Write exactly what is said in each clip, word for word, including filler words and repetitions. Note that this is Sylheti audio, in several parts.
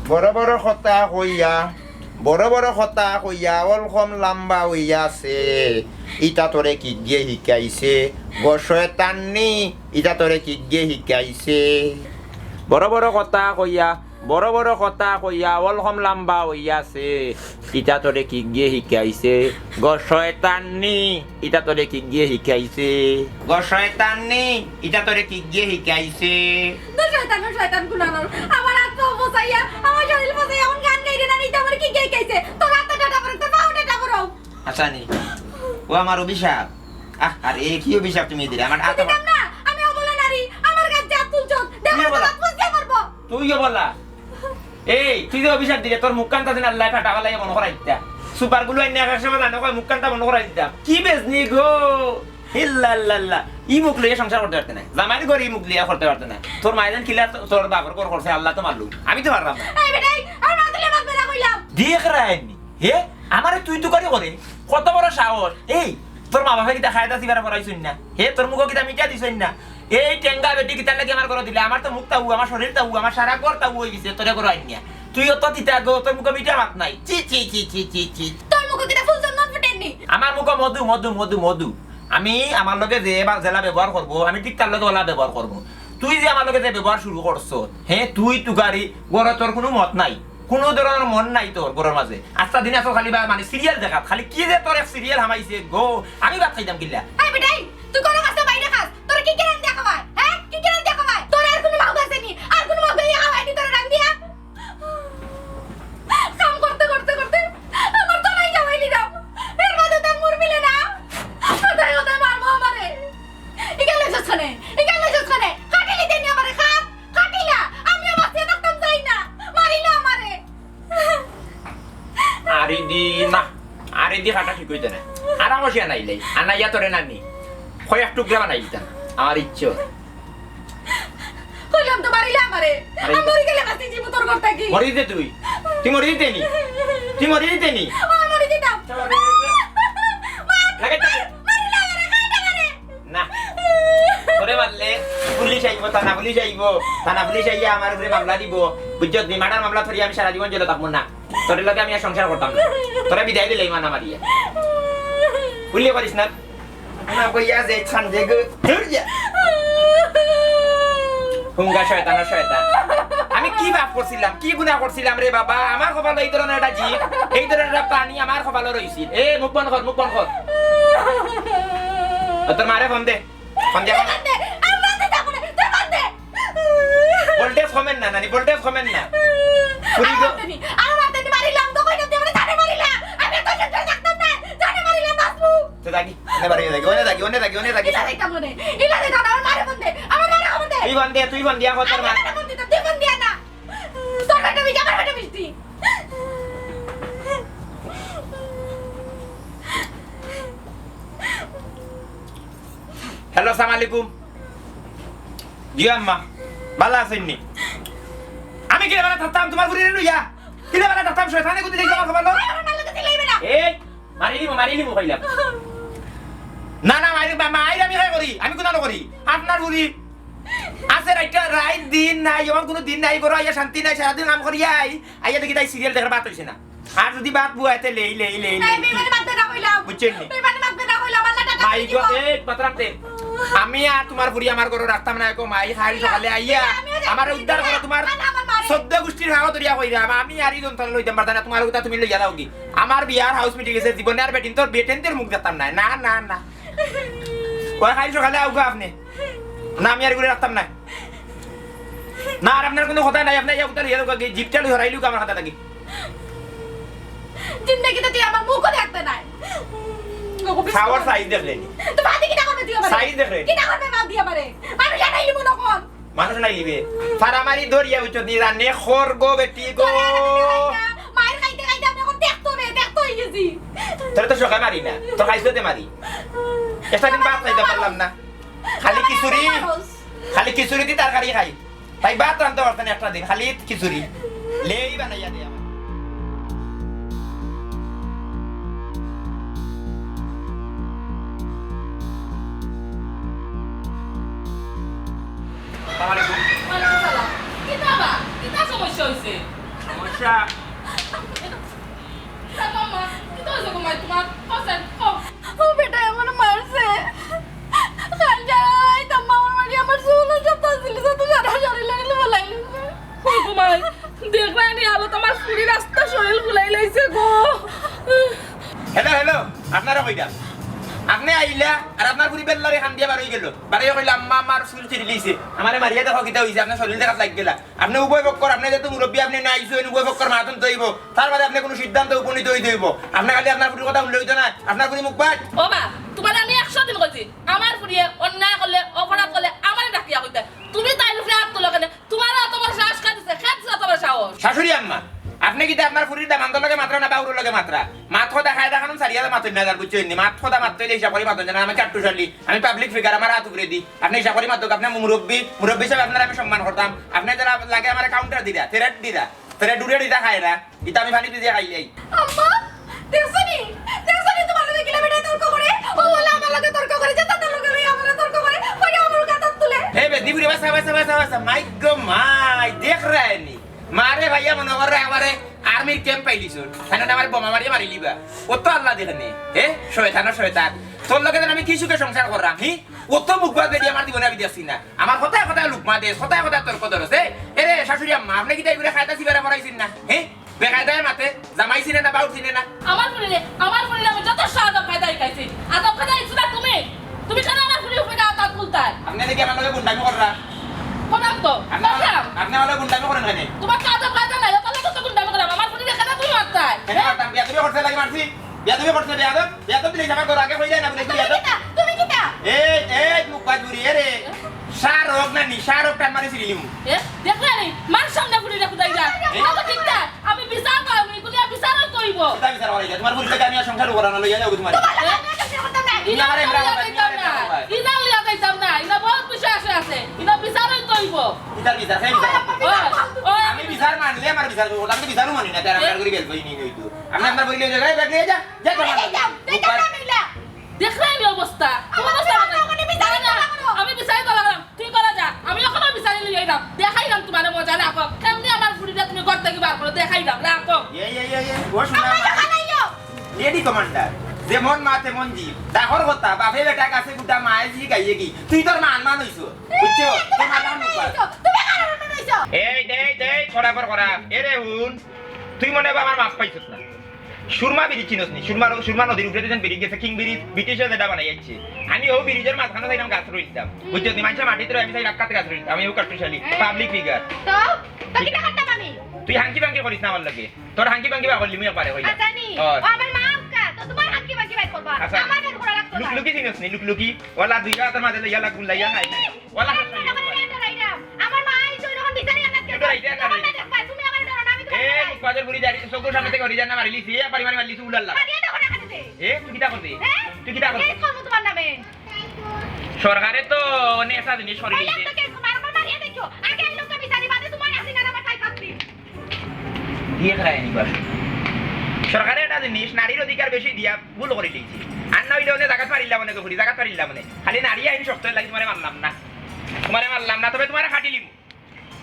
বড় বড় কথা কইয়া, বড় বড় কথা কইয়া, অলকম লাম্বা অইয়াছে। ইতা তোরে কিগিয়ে হিকাইছে? গো শয়তান নি, ইতা তোরে কিগিয়ে হিকাইছে? বড় বড় কথা কইয়া, বড় বড় কথা কইয়া, অলকম লাম্বা অইয়াছে। ইতা তোরে কিগিয়ে হিকাইছে? গো শয়তান নি, ইতা তোরে কিগিয়ে হিকাইছে? গো শয়তান নি, ইতা তোরে কিগিয়ে হিকাইছে? দূর শয়তান, দূর শয়তান কুনানোর। আমার আত পাও ফসাইয়া, আমার শরীল ফসাইয়া, অখন গান গাইরে না, ইতা আমার কিগিয়ে হিকাইছে? তোর আত ডাটা পড়ে, তোর পাও ডাটা পড়ো। আচ্ছা নি, ও আমার অভিশাপ। আহ, আরে, কি অভিশাপ তুমি দিলে? আমার আত দিতাম না, আমি অবলা নারী, আমার গায়ে আত তুলছো। দেখো, তুই অবলা? আত ফসিয়া মারবো। তুই অবলা? এই, তুই যে অভিশাপ দিলে, তোর মুখখান তাতে আল্লাহ ফাটা ফালাইয়া মনে করাই দিতা। সুপার গুলো আইনে এক এক সময় জানো কয়, মুখখান তা মনে করাই দিতাম। কি বেজনি গো? হিল্লাল্লাল্লাহ। ই মুখ লইয়া সংসার করতে পারতে না। জামাইর ঘরে ই মুখ লইয়া করতে পারতে না। তোর মায়ের দিন কিলা তো-, তোর বাপর ঘর করছে, আল্লাহ তো মারলু। আমি তো পারলাম না। এই বেটাই, আমার মাথালে মাত বেড়া কইলাম। দেখ রায়নি। হে, আমারে তুই তুকারি করে। কত বড় সাহস। এই, তোর মা বাপে কিতা খায়দা সিবারা পড়াইছইন না? হে, তোর মুখো কিতা মিঠা দিছইন না? এই টেঙ্গা বেটি কিতার লাগি আমার ঘরো দিলে? আমার তো মুখ তাউ, আমার শরীর তাউ, আমার সারা ঘর তাউ অই গেছে, তোরে ঘরো আইনিয়া। তুই অত তিতা গো, তোর মুখো মিঠা মাত নাই। ছি, ছি, ছি, ছি, ছি, ছি। তোর মুখো কিতা ফুল চন্দন ফুটেনি? আমার মুখো মধু, মধু, মধু, মধু। আমি আমার লগে যে বা-, যেলা ব্যবহার করবো, আমি ঠিক তার লগে ওলা ব্যবহার করবো। তুই যে আমার লগে যে ব্যবহার শুরু করছস, হে, তুই তুকারি, ঘরো তোর কুনু মত নাই। কুনু ধরনর মন নাই তোর ঘরর মাঝে। আস্তা দিন আছস খালি বা মানে সিরিয়াল দেখাত। খালি কি যে তোর এক সিরিয়াল হামাইছে গো, আমি ভাত খাইতাম কিলা? এই বেটাই, তুই ঘরর কাছে বাইরে খাস, তোর কি কিরান দিয়া খাওয়ায়? হ্যাঁ? কি কিরান দিয়া খাওয়ায়? তোর আর কুনু মাউগ আছে নি? আর কুনু মাউগ দিয়া খাওয়ায় নি তোর রান্দিয়া? কাম করতে করতে করতে আমার তো নাই জামাই নিলাম। এর মাঝে তার মুর মিলে না। কোথায় কোথায় মারবো আমারে? ইগালে যছনে, ইগালে যছনে। কাটিলি দেনি আমারে খাত। কাটিলা, আমিও বাঁচিয়া থাকতাম চাই না। মারিলা আমারে। আরি দি না, আরি দি কাটা ঠিক অইতো না। আরাম বসিয়া নাইলে, আনাইয়া তোরে নানি। কয়েক টুকরা বানাই দিতাম, আমার ইচ্ছে। কইলাম তো মারিলা আমারে। আরে আমি মরি গেলে বাঁচি জীবন তোর ঘর থাকি। মরি দিতে তুই? তুই মরি দিতে নি? তুই মরি দিতে নি? ও, মরি দিতাম। মার, লাগাই মার, মারিলা আমারে, কাটা আমারে। না। তোরে মারলে পুলিশ আইবো, থানা পুলিশ আইবো। থানা পুলিশ আইয়া আমার উপরে মামলা দিবো। বুঝছত নি? মার্ডার মামলা ধরি আমি সারা জীবন জেলো থাকমু না। তোর লগে আমি আর সংসার করতাম না। তোরে বিদায় দিলে ইমান আমার ইয়ে। উল্লে করিস না। না কইয়া যে ছান যে গো। ধুর যা। হুঙ্গা শয়তান আর শয়তান। আমি কি পাপ করছিলাম? কি গুনাহ করছিলাম রে বাবা? আমার কপালো এই ধরনের একটা জীব, এই ধরনের একটা প্রাণী আমার কপালো রইছিল। এ, মুখ বন্ধ কর, মুখ বন্ধ কর। ও, তোর মারে ফোন দে। ফোন দে। তুই বাদ দে, আমি বাদ দিতে পারবো না, তুই বাদ দে। ভোল্টেজ কমেন না, নানি, ভোল্টেজ কমেন না। ফুরি গো। আর মারতে নি, আর মারতে নি, মারিলাম তো কই না, তুই আমারে জানে মারিলা। আমি তো সহ্য করে থাকতাম না, জানে মারিলাম, বাঁচবো। তো থাকি, অনে বাড়ি থাকি, অনে থাকি, অনে থাকি, অনে থাকি। ইলা যাইতাম মনে, ইলা যাইতাম না, আমার মারে ফোন দে, আমার মারে খবর দে। তুই ফোন দে, তুই ফোন দিয়া কর তোর মা। আমার মারে ফোন দিতাম, তুই ফোন দিয়া না। তোর বেটা বিষ, আমার বেটা বিষ দি। হ্যালো, সালাম আলাইকুম। জি আম্মা, ভালা আছইন নি? আমি কিলা ভালা থাকতাম তুমার ফুরিরে লইয়া? কিলা ভালা থাকতাম? শয়তানে গুতি দেখি আমার কপালো। এই, মারি নিমু, মারি নিমু কইলাম। না, না, মারি, মা-, মাইর আমি খাই করি, আমি কুনানো করি। আপনার ফুরি আছে রাইত, রাইত দিন নাই, এমন কুনু দিন নাই, ঘরো আইয়া শান্তি নাই, সারাদিন কাম করিয়া আই, আইয়া দেখি তাই সিরিয়াল দেখার বাদ অইছে না। আর যুদি বাদ বুয়াইতে লেই, লেই, লেই, এই লেই। বেইমানি বাদ দে না কইলাম। বুঝছেন নি? বেইমানি বাদ দে না কইলাম, আল্লাহ টাকা মাই গো, দিব। এই বাতরাম দে। আমি আর তুমার ফুরি আমার ঘরো রাখতাম না, একো মাই খাইল সকালে আইয়া আমিও যাই। আমারে উদ্ধার করো, তুমার আর আমার মারে। চৌদ্দ গুষ্টির ভাগো ধরিয়া কইরাম, আমি আর ই যন্ত্রণা লইতাম পারতাম না, তুমার উতা তুমি লইয়া যাও কি? আমার বিয়ার হাউস মিটি গেছে, জীবনে আর বেটিন্তর, বেটিন্তর মুখ দেখতাম না, না, না, না। ওই খাইল সকালে আউগা আপনে। না, আমি আর এগুলো রাখতাম না। না, আর আপনার কুনু কথা নাই, আপনে ইয়া উতার ইয়া লোক জিপটা লই হরাইলুক আমার কথা থাকি। জিন্দেগিতে তুই আমার মুখও দেখতে নাই। সাওয়ার সাইজ দেখলে নি? তো বাদে কিতা করবে তুই আমারে? সাইজ দেখলে নি? কিতা করবে বাদ দিয়া আমারে? মানুষ জানাইলি মনে কর। মানুষ নাই লিবে। ফারামারি ধরিয়া উঠো নি রানে খর গো বেটি গো। তোরে আমি খাইতে খাইতে আমি এখন দেখতো রে, দেখতো হয়ে গেছি। তোরে তো সকালে মারি না, তোর খাইছতে মারি। একটা দিন ভাত খাইতে পারলাম না। খালি খিচুড়ি, খালি খিচুড়ি দি তরকারি খাই। তাই ভাত রানতে পারতে না একটা দিন, খালি খিচুড়ি। লেই বানাইয়া দে আমার। আসসালামু আলাইকুম। ওয়ালাইকুম সালাম। কিতা বা? কিতা সমস্যা হইছে? আম্মা, কিতা অইছে গো মাই তুমার? কও ছাইন, কও। ও বেটা, এমন মারছে। কাল সারা রাইত আম্মা আমার মারি আমার চুল সব টানছিল, যত সারা শরীর লাগিল ফালাই দিছে। ও গো মাই, দেখরায়নি হালত, আমার ফুরির আস্তা শরীর ফুলাইলাইছে গো। হ্যালো, হ্যালো, আপনারা কইরা? আপনে আইলা আর আপনার ফুরি বেল্লারে কান্দিয়া বার অইগেলো। বার অইয়া কইলা, "আম্মা, আমার চুল ছিড়িলিছে, আমারে মারিয়া দেখো কিতা অইছে, আপনার শরীল দেখাত লাগি গেলা।" আপনে উভয় পক্ষর, আপনে যেহেতু মুরব্বি, আপনে না আইছইন, উভয় পক্ষর মাত হুনতে অইবো। তার বাদে আপনে কুনু সিদ্ধান্তে উপনীত অইতে অইবো। আপনে খালি আপনার ফুরির কথা হুনলে অইতো নায়, আপনার ফুরি মুখ বাদ। ও বা, তুমারে আমি একশো দিন কইছি, আমার ফুরিয়ে অন্যায় করলে, অপরাধ করলে আমারে ডাকিয়া কইতা। তুমি তাইর উপরে আত তুলো কেনে? তুমারে অত বড় সাহস কে দিছে? কে দিছে অত বড় সাহস? শাশুড়ি আম্মা, আপনে কিতা আপনার ফুরির দামান্দর লগে মাতরা না বাউরর লগে মাতরা? মাত কথা কায়দা কানুন ছাড়িয়া মাতইন না, বুঝছইন নি? মাত কথা মাততে অইলে হিসাব করি মাতইন, যেন আমি চাট্টুশালী, আমি পাবলিক ফিগার, আমার আত উপরে দি। আপনে হিসাব করি মাতউক, আপনে মুরব্বি, মুরব্বি হিসাবে আপনারে আমি সম্মান করতাম। আপনে যেরা লাগে আমারে কাউন্টার দিরা, থ্রেট দিরা, থ্রেট উড়ে দিতা খায় না, ইতা আমি পানি ভিজিয়া খাইলাই। আম্মা, দেখছো নি? দেখছো নি তুমার লগে কিলা বেটায় তর্ক করে? ও বলে আমার লগে তর্ক করে, যে তার লগে লগে আমার তর্ক করে, কইরা আমার গায়ে আত তুলে। হে বেটি বুড়ি, বাসা, বাসা, বাসা, বাসা, মাই গো মাই, দেখরায়নি? মারে ভাইয়া মনে করে আমারে আর্মির ক্যাম্প পাইলিছইন, তাইন আমারে বোমা মারিয়া মারিলিবা। ও তো আল্লাহ দেখে নে। হে শয়তান, ও শয়তান, তোর লগে যেন আমি কি সুখে সংসার কররাম, হি? ও তো মুখ বাদ বেরিয়ে আমার জীবনে আমি দেখছি না। আমার কথায় কথায় লুকমা দেস, কথায় কথায় তর্ক ধরস। এ, এরে শাশুড়ি আম্মা, আপনে কিতা ইগুরে কায়দা শিখাইয়া পড়াইছইন না? হে? বেকায়দায় মাতে, জামাই চিনে না, বাউর চিনে না। আমার ফুরিরে, আমার ফুরিরে আমি যত আদব কায়দা শিখাইছি। আদব কায়দা শিখছো না তুমি? তুমি কেনে আমার ফুরির উপরে আত তুলতায়? আপনে দেখি আমার লগে গুন্ডামি কররা। কররাম তো, আপনে আমার, কররাম। আপনে আমার লগে গুন্ডামি করইন কেনে? তুমার তো আদব কায়দা নাই, অতার লাগি তো গুন্ডামি কররাম। আমার ফুরিরে কেনে তুমি মারতায়? কেনে মারতাম? বেয়াদবি করছে লাগি মারছি। বেয়াদবি করছে, বেয়াদব। বেয়াদব দিলে আমার ঘর আগে কইলে না, বলে তুমি বেয়াদব। কিতা? তুমি কিতা? এই, এই, মুখ বাদ ঘুরি, এরে। শাহরুখ না নি, শাহরুখ টান মারি ছিড়িলিমু। এ, দেখরায়নি? মার সামনে ফুরিরে কুদাই যা। এই। ইতা তো ঠিক না। আমি বিচার করমু, ইগুলি বিচার অইতো অইবো। কিতা বিচার করাইতা? তুমার ফুরির লগে আমি আর সংসার করতাম না, লইয়া যাও তুমারে। তুমার লগে আমি আর সংসার করতাম না। ইতা লইয়া যাইতাম না। ইতা লইয়া যাইতাম না। ইতা বহুত বিষয় আছে, আছে। ইতা বিচার অইতো অইবো। ইতার বিচার, সেই বিচার। ওই, ওই। আমি বিচার মানলে আমার বিচার করবো। আমি তো বিচারও মানি না, তার আমার করি বেল বই নিয়ে নইতো। আমি আপনার বই লিয়ে যাই, ব্যাগ নিয়ে যা, যা, যা, যা, যা, যা, যা, যা, যা। দেখরায়নি অবস্থা? আমার অবস্থা বিচার না, না, করো। আমি বিচারি করা লাগলাম। তুই করা যা। আমি অখনো বিচারি লই আইলাম। দেখাইলাম তুমারে মজা লাগবো। কেমনে আমার ফুরিরে তুমি ঘর থাকি বার করো, দেখাইলাম। রাখো। এই, এই, এই, এই, ও শোনা আমার আমার। দোকান আইও। লেডি কমান্ডার, যেমন মা তেমন জিব। ডাকর কথা, বাপে বেটা গাছে গুটা মায়ে জি গাইয়ে কি? তুই তোর মান মান অইছো। বুঝছো? এই, তুমি তোর মাথা কারণে মুখ বাদ। অইছো। তুমি কারণে অইছো। এই, এই, এই, ছড়া পর করা। এরে হুন, তুই মনে হয় আমার মাফ পাইছস না। সুরমা ব্রিজ চিনস নি? সুরমা, সুরমা নদীর উপরে যেন ব্রিজ গেছে, কিং ব্রিজ, ব্রিটিশে যেটা বানাই যাচ্ছে। আমি ও ব্রিজের মাঝখানে চাইলাম গাছ রইতাম। হুম। বুঝছো নি? মানুষের মাটিতে রয়ে আমি চাই রাক্কাতে গাছ রইতাম। আমি ও কাট্টুশালী, হ্যাঁ। Public figure. তো, তো কিতা করতাম আমি? তুই হাঙ্কি পাঙ্কি করিস না আমার লগে। তোর হাঙ্কি পাঙ্কি বার করলি, মুই একবারে কইলাম। আচ্ছা নি? ও। ও আমার মা আক্কা, তো তোমার হাঙ্কি পাঙ্কি বার করবা। আচ্ছা। আমার বের করা লাগতো না। লুকলুকি চিনস নি? লুকলুকি? ওলা দুইটা হাতের মাঝে লইয়া লাগ গুল্লাইয়া খাই। ওলা হাত পাইলি। আমার মা আইছে, যখন বিচারি আনাত গেছে। ডরাইতে না তখন রে। না দেখবা, তুমি আমার ডরাও না, আমি তোমার এ, ডরাই। মুখ বাজের বুড়ি দাড়ি, চকুর সামনে থেকে হরি জান্না মারিলি, সিয়া পারি মারি মারিলি, উলাল্লা। মারিয়া দেখো না কাছে। এ, তুই কিতা করবি? হ্যাঁ? তুই কিতা করবি? কেস করবো তোমার নামে। সরকারে তো অনেক একটা জিনিস সরিয়ে কইলাম দিছে। তো কেস করবো, আর একবার মারিয়া দেখো। আগে এই লোকটা বিচারি, বাদে তোমার আসি না আমার পাই পাচ্ছি। দিয়ে খায় নি বাস। সরকারে একটা জিনিস, নারীর অধিকার বেশি দিয়া ভুল করে দিয়েছি। আর না হইলে অনেক জাগাত পারিলাম অনেক করি, জাগাত পারিলাম অনেক। খালি নারী আইন শক্ত লাগি তোমারে মারলাম না। তোমারে মারলাম না, তবে তোমারে খাটিলিমু।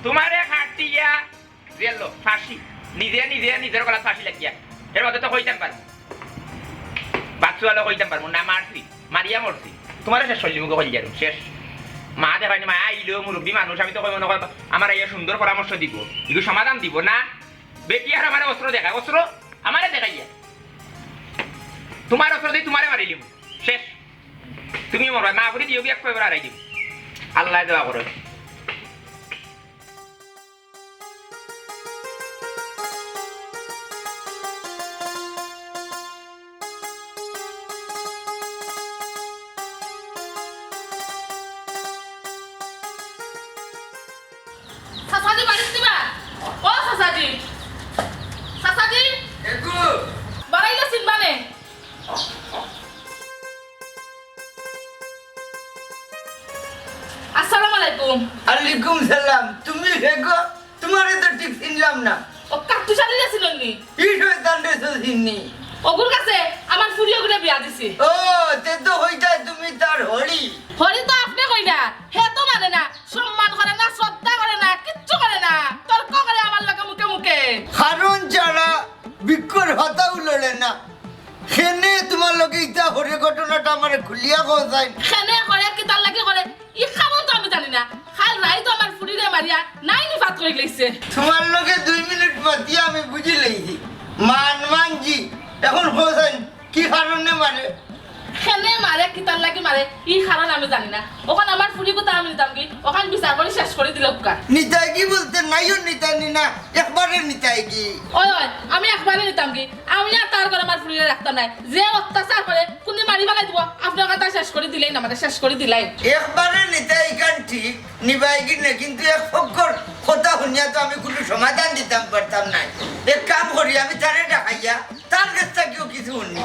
তোমারে খাটিয়া জেলো, ফাঁসি। নিজে নিজে নিজের গলাত ফাঁসি লাগিয়া। এর মধ্যে তো কইতাম পারবো। বাচ্চু আলো কইতাম পারবো না, মারছি। মারিয়া মরছি। তোমারে শেষ করলি মুখে কইলি আর শেষ। মা দেখায়নি, মা আইলো, মুরব্বী মানুষ, আমি তো কই মনে কর, আমার আইয়া সুন্দর পরামর্শ দিব। ইগু সমাধান দিব না। বেটি আর আমারে অস্ত্র দেখায়, অস্ত্র আমারে দেখাইয়া। তোমার অস্ত্র দিয়ে তোমারে মারিলিম। শেষ। তুমি মরবা, মা ফুরি দিও কি এক কয়বার আড়াই দিম। আল্লাহ দোয়া করো। চাচাজি বাড়িত দিবা? ও চাচাজি। চাচাজি। এগু। বাড়াইলে চিনবানে। আসসালামু আলাইকুম। আলাইকুম সালাম। তুমি হে গো? তোমারে তো ঠিক চিনলাম না। ও কাট্টুশালীরে চিনইন নি? ই শয়তানরে তো চিনি। অগুর কাছে আমার ফুরি অগুরে বিয়া দিছি। ও, তে তো কইতায় তুমি তার হরি। হরি তো আপনে কইরা, হে তো মানে না, সম্মান করে না, শ্রদ্ধা করে না, কিচ্ছু করে না, তর্ক করে আমার লগে মুখে মুখে। কারো মাথাও লড়ে না। কেনে তুমার লগে ইতা হরে ঘটনাটা আমারে খুলিয়া কও চাইন। কেনে করে, কিতার লাগি করে, ই কারণ তো আমি জানি না। কাইল রাইত আমার ফুড়িরে মারিয়া নাইনি ফাত করি লাইছে। তুমার লগে দুই মিনিট মাতিয়া আমি বুঝি লাইছি। মান মানছি। অখন কও চাইন, কি কারণে মারে? কেনে মারে, কিতার লাগি মারে, ই কারণ আমি জানি না। অখন আমার ফুড়ি কথা আমি নিতাম কি, অখান বিচার করি শেষ করি দিলাউক্কা। নিতায়গি বলতে নাইও নিতায়নি না, একবারে নিতায়গি। ওই, ওই, আমি একবারে নিতাম কি? আমি আর তার ঘরো আমার ফুড়িরে রাখতাম নায়। যে অত্যাচার করে, কুনদিন মারি ফালাই দিবো, আপনে অখানতা শেষ করি দিলাইন, আমারে শেষ করি দিলাইন। একবারে নিতায় ইখান ঠিক, নিবায়গি না, কিন্তু এক পক্ষর কথা হুনিয়া তো আমি কুনু সমাধান দিতাম পারতাম নায়। এক কাম করি, আমি তারে ডাকাইয়া তার গেছ থাকিও কিছু হুনি।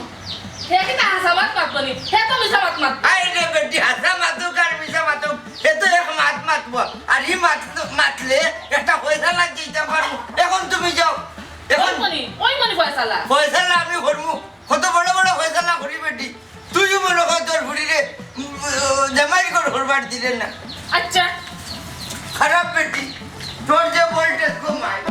হে কিতা হাছা মাত মাতবো নি? হে তো মিছা মাত মাত। আরে বেটি, হাছা মাতুক আর মিছা মাতুক, হে তো এক মাত মাতবো। আর ই মাত, মাতলে একটা ফয়সালাত যাইতাম পারমু। অখন তুমি যাও। অখন অইবো নি, অইবো নি ফয়সালা? ফয়সালা আমি করমু। কত বড় বড় ফয়সালা করি বেটি। তুইও মনো কর তোর ফুড়িরে, উম, জামাইর ঘর করবার দিলে না। আচ্ছা। খারাপ বেটি, তোর যে voltage কম আয়।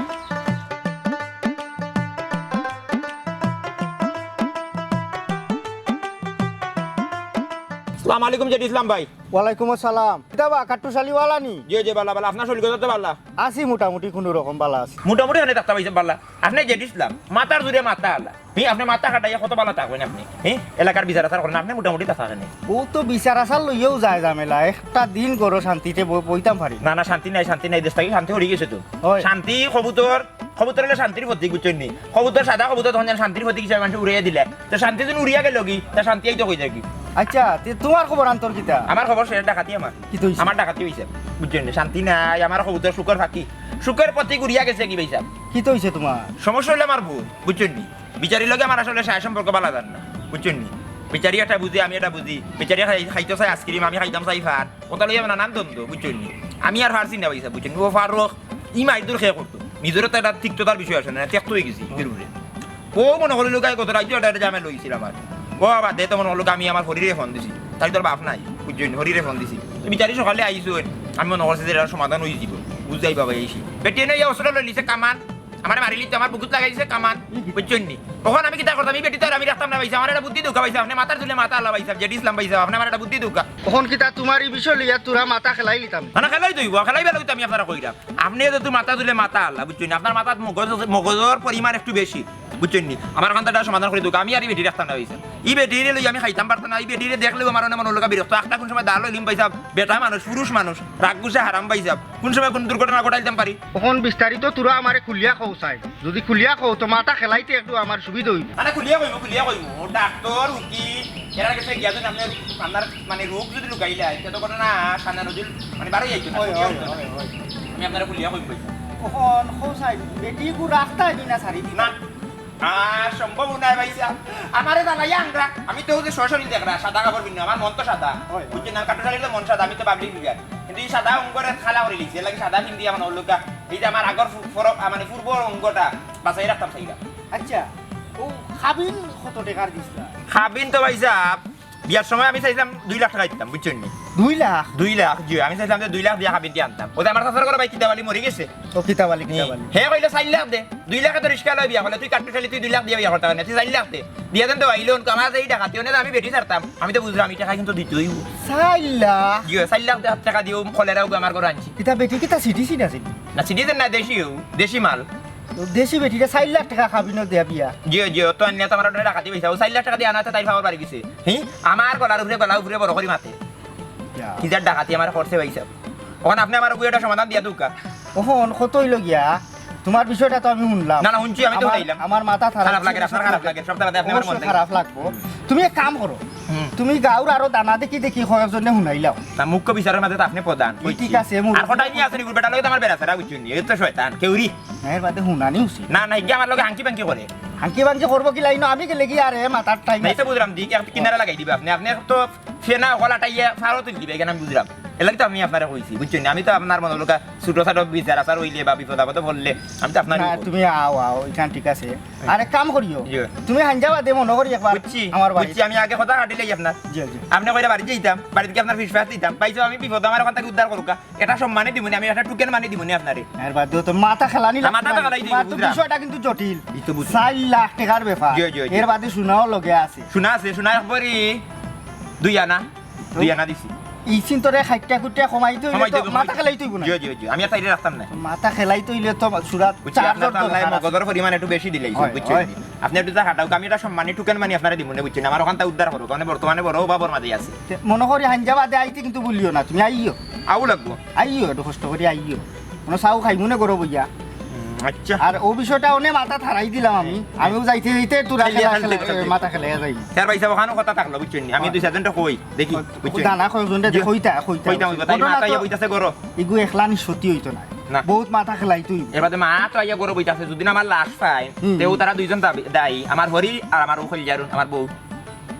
আসসালামু আলাইকুম জেড ইসলাম ভাই। ওয়ালাইকুম আসসালাম। কিতা বা, কাট্টুশালি ওয়ালা নি? জি, জি, বালা, বালা। আপনার শরীর গজা তো বালা? আছি মোটামুটি কুনু রকম বালা আছি। মোটামুটি অনে থাকতা পাইছে বালা। আপনে জেড ইসলাম, মাথার জুরে মাথা আলা। হি, আপনে মাথা খাটাইয়া কত বালা থাকইন আপনে? হি, এলাকার বিচার আচার করইন, আপনে মোটামুটি তা থাকইন। অউ তো বিচার আচার লইয়াউ যায় ঝামেলা, একটা দিন ঘরো শান্তিতে ব-, বইতাম পারি না। না, না, শান্তি নাই, শান্তি নাই, দেশ থাকি শান্তি হরি গেছে তো। অয়। শান্তি কবুতর, কবুতর অইলে শান্তির প্রতীক, বুঝছইন নি? কবুতর, সাদা কবুতর তখন যেন শান্তির প্রতীক হিসাবে মানষে উড়াইয়া দিলে, তো শান্তি যদি উড়িয়া গেলোগি, তে শান্তি আইতো কই যাইগি? আচ্ছা, তে তুমার খবর আন্তর কিতা? আমার খবর শেষ, ডাকাতি আমার। কিতা অইছে? আমার ডাকাতি অইছে, বুঝছইন নি? শান্তি নাই, আমার কবুতর সুখর পাখি, সুখর প্রতীক উড়িয়া গেছেগি ভাইসাব। কিতা অইছে তুমার? সমস্যা অইলো আমার বউ, বুঝছইন নি? বিচারির লগে আমার আসলে সায় সম্পর্ক বালা যার না, বুঝছইন নি? বিচারি এটা বুঝে, আমি এটা বুঝি। বিচারি খাই-, খাইতো চায় আইসক্রিম, আমি খাইতাম চাই ফান। ওটা লইয়া নানান দ্বন্দ্ব, বুঝছইন নি? আমি আর পারছি না ভাইসাব, বুঝছইন নি? ও ফারুক, ই মাইর দূর খেয়ে করতো। নিজেরও তো একটা তিক্ততার বিষয় আছে না, ত্যক্ত অই গেছি, এর উপরে। ও মনো করলো, "গাই কত রাজ্য এটা, এটা জামাই লইছিল আমার।" ও বাবা, দে তো মনো করলো, আমি আমার হরিরে ফোন দিছি। তাই তোর বাপ নাই, বুঝছইন নি? হরিরে ফোন দিছি। তো বিচারি সকালে আইসইন, আমি মনো করছি যে এটার সমাধান অই যিবো। বুঝাই বাবা, এই সেই। বেটি এনে ইয়া অস্ত্র লইলিছে কামান। আমারে মারিলি তো আমার বুকুত লাগাই দিছে কামান, বুঝছইন নি? অখন আমি কিতা করতাম? ই বেটি তো আর আমি রাখতাম না ভাইসাব, আমার একটা বুদ্ধি দেউক্কা ভাইসাব, আপনে মাথার চুলে মাথা আলা ভাইসাব, জেড ইসলাম ভাইসাব, আপনে আমার একটা বুদ্ধি দেউক্কা। অখন কিতা তুমার ই বিষয় লইয়া তুরা মাথা খেলাই লিতাম? না, না, খেলাই তো অইবো, খেলাই বেলা তো আমি আপনারে কইরাম। আপনে যেহেতু মাথার চুলে মাথা আলা, বুঝছইন নি? আপনার মাথাত মগজ আছে, মগজর পরিমাণ একটু বেশি, বুঝছইন নি? আমার অখানতা একটা সমাধান করি দেউক্কা, আমি আর ই বেটি রাখতাম না ভাইসাব। ই বেটিরে লইয়া আমি খাইতাম পারতাম না, ই বেটিরে দেখলেউ আমার অনে মনো অইলো বিরক্ত, আখতা কুন সময় দাল অইলিম ভাইসাব, বেটা মানুষ, পুরুষ মানুষ, রাগ গুছে হারাম ভাইসাব। কুন সময় কুন দুর্ঘটনা ঘটাইতাম পারি। অখন বিস্তারিত তুরা আমারে খুলিয়া কও চাই। যদি খুলিয়া কও, তো মাথা খেলাইতে একটু আমার সুবিধা অইবো। মানে খুলিয়া কইমু, খুলিয়া কইমু। ডাক্তর, উকিল, এরার গেছে গিয়া যদি আপনার, আপনার মানে রোগ যদি লুকাইলা, এটা তো ঘটনা সামনে নজর মানে বারোই আইতো না, অয়, খুলিয়া অয়, অইতো না। অয়, অয়। আমি আপনারে খুলিয়া কইমু ভাইসাব। অখন কও চাই, বেটি গু রাখতা দিনা সারি দিন। না, আর সম্ভব নায় ভাইসাব। আমারে জ্বালাইয়া আংরা। আমি তো অউ যে সরাসরি দেখরা, সাদা কাপড় পিন্দা, আমার মন তো সাদা। অয়, অয়। বুঝছইন না, কাট্টুশালির তো মন সাদা, আমি তো public figure। কিন্তু ই সাদা অঙ্গরে কালা করি লিখছে, এর লাগি সাদা পিন্দি আমার অউলুকা। এই যে আমার আগর ফু-, ফর-, আ, মানে পূর্ব অঙ্গটা বাঁচাই রাখতাম চাইরা। আচ্ছা, অউ কাবিন কত টেকার দিছলা? কাবিন তো ভাইসাব, বিয়ার সময় আমি চাইছিলাম দুই লাখ টেকা দিতাম, বুঝছইন নি? দুই লাখ? দুই লাখ, জি, আমি চাইছিলাম যে দুই লাখ দিয়া কাবিনটি আনতাম। অউ যে আমার চাচার ঘরর ভাই কিতাব আলী মরি গেছে। ও কিতাব আলী, জি। কিতাব আলী। হে কইলো চাইর লাখ দে, দুই লাখে তো রিস্কা লয় বিয়া করলে, তুই কাট্টুশালি, তুই দুই লাখ দিয়া বিয়া করতে পারস না, তুই চাইর লাখ দে। দিয়া দেন তো ভাই, লোন কমাই আছে, এই টাকা দিও না, আমি বেটি ছাড়তাম, আমি তো বুঝলাম, এই টেকা কিন্তু দিতে অইবো। চাইর লাখ? জি, চাইর লাখ টেকা দিও, কলেরা অগু আমার ঘরো আনছি। কিতা বেটি কিতা সিটিসি না ছিনি? না, সিটিসি না, দেশি অউ, দেশি মাল। তো দেশি বেটিরে চাইর লাখ টেকা কাবিনো দিয়া বিয়া। জি, জি, অত আনিয়া তো আমার ওটা ডাকাতি পয়সা। অউ চাইর লাখ টেকা দিয়া আনা আছে, তাইর ফাওর বাড়ি গেছে। হি? আমার গলার উপরে, গলা উপরে বড় করি মাতে। ইয়া। কি যার ডাকাতি আমার করছে ভাইসাব। অখন আপনে আমার অগু এটা সমাধান দিয়া দেউক্কা। অখন কত অইলো গিয়া? তুমার বিষয়টা তো আমি হুনলাম। না, না, হুনছি, আমি তো আমার, হুনাইলাম। আমার মাথা খারাপ খারাপ লাগে, লাগছে, আপনার খারাপ লাগে, সব জাগাত আপনে আমার অবশ্যই মন খারাপ লাগবো। তুমি এক কাম করো। হুম। তুমি গাউর আরো দানা দেখি দেখি কয়েকজনে হুনাইলাও। না, মুখ্য বিচারর মাঝে তো আপনে প্রধান, ই ঠিক বুঝছি। আছে, মুখ আর কটাই নিয়া আছে নি, বেটা লগে তো আমার বেড়া ছাড়া, বুঝছইন নি? এই তো শয়তান, কেউরি। এর বাদে হুনানি উচিত। না, না, ইগিয়ে আমার লগে হাঙ্কি পাঙ্কি করে। হাঙ্কি পাঙ্কি করবো কি লাইনো? আমি গেলে কি আর এ মাথার টাইম না, আছে? এটা বুঝলাম, দিক এক কিনারে লাগাই দিবা আপনে। আপনে তো ফেনা অকল আটাইয়া ফারো তুলি দিবা, এখানে আমি বুঝলাম। এর লাগি তো আমি আপনারে কইছি, বুঝছইন নি? আমি তো আপনার মনো লওকা ছোট-ছাটো বিচার-আচার অইলে বা বিপদ-আপদো পড়লে আমি তো আপনার না, তুমি আও, আও, ইখান ঠিক আছে। আর এক কাম করিও, জি। তুমি হাইঞ্জা বাদে মনো করি একবার বুঝছি, আমার বাড়ি। বুঝছি, আমি আগে কথা কাটিলাই আপনার। জি, জি। আপনে কইরা বাড়িত যাইতাম, বাড়িত গিয়া আপনার ফিস-ফাস দিতাম। পাইছো আমি বিপদো আমারে অখান থাকি উদ্ধার করউক্কা। এটা সম্মানে দিমুনে, আমি একটা token money দিমুনে আপনারে। এর বাদে তো মাথা খেলানি না, লাগতো মাথা না। তো খেলাই দিমু, তোমার তো বুঝলাম। বিষয়টা কিন্তু জটিল। ই তো বুঝলাম। চাইর লাখ টেকার ব্যাপার। জি, জি, জি। এর বাদে সোনাও লগে আছে। সোনা আছে, সোনা একবারই দুই আনা। দুই আনা দিছি। ই চিন্তরে খাইট্টা-খুইট্টা কমাইতে অইলে কমাইতে তো অইবো, মাথা কমাইতে। খেলাইতে অইবো না। জি, জি, জি। আমি আর চাইরে রাখতাম না। মাথা খেলাইতে অইলে তো সুরাত বুঝছি, চার আপনার তো জোর আল্লায় দরকার আছে। মগজর পরিমাণ একটু বেশি দিলাইছইন, হয়, বুঝছইন? হয়। আপনে একটু যা খাটাউক্কা, আমি একটা সম্মানী token money আপনারে দিমুনে, বুঝছইন? আমার অখানতা উদ্ধার করউক্কা, কারণ বর্তমানে বড় অভাবর মাঝে আছি। তে মনো করি হাইঞ্জা বাদে আইতে কিন্তু ভুলিও না, তুমি আইও। আও লাগবো। আইও, একটু কষ্ট করি আইও। কুনু চাও খাইমুনে ঘরো বইয়া। হুম, আচ্ছা। আর অউ বিষয়টা অনে মাথাত হারাই দিলাম আমি। আমিও যাইতে যাইতে তোরা খেলা, খেলা, মাথা খেলাইয়া যাই। স্যার ভাই সাব, অখানো কথা থাকলো, বুঝছইন নি? আমি দুই চাইরজনরে কই, দেখি, বুঝছইন? দানা কয়জনরে জি। কইতা, কইতা, কইতা, কইতা। ঘটনা মাথা তো ইয়া বইতাছে ঘরো। ইগু একলা নিষ্পত্তি অইতো না। না। বউত মাথা খেলাইতে অইবো। এর বাদে মা তো আইয়া ঘরো বইতাছে, যদি না আমার লাশ পায়, হুম। তে অউ তারা দুইজন দাবি-, দায়ী। আমার হরি আর আমার অউ কইলজারুন, আমার বউ।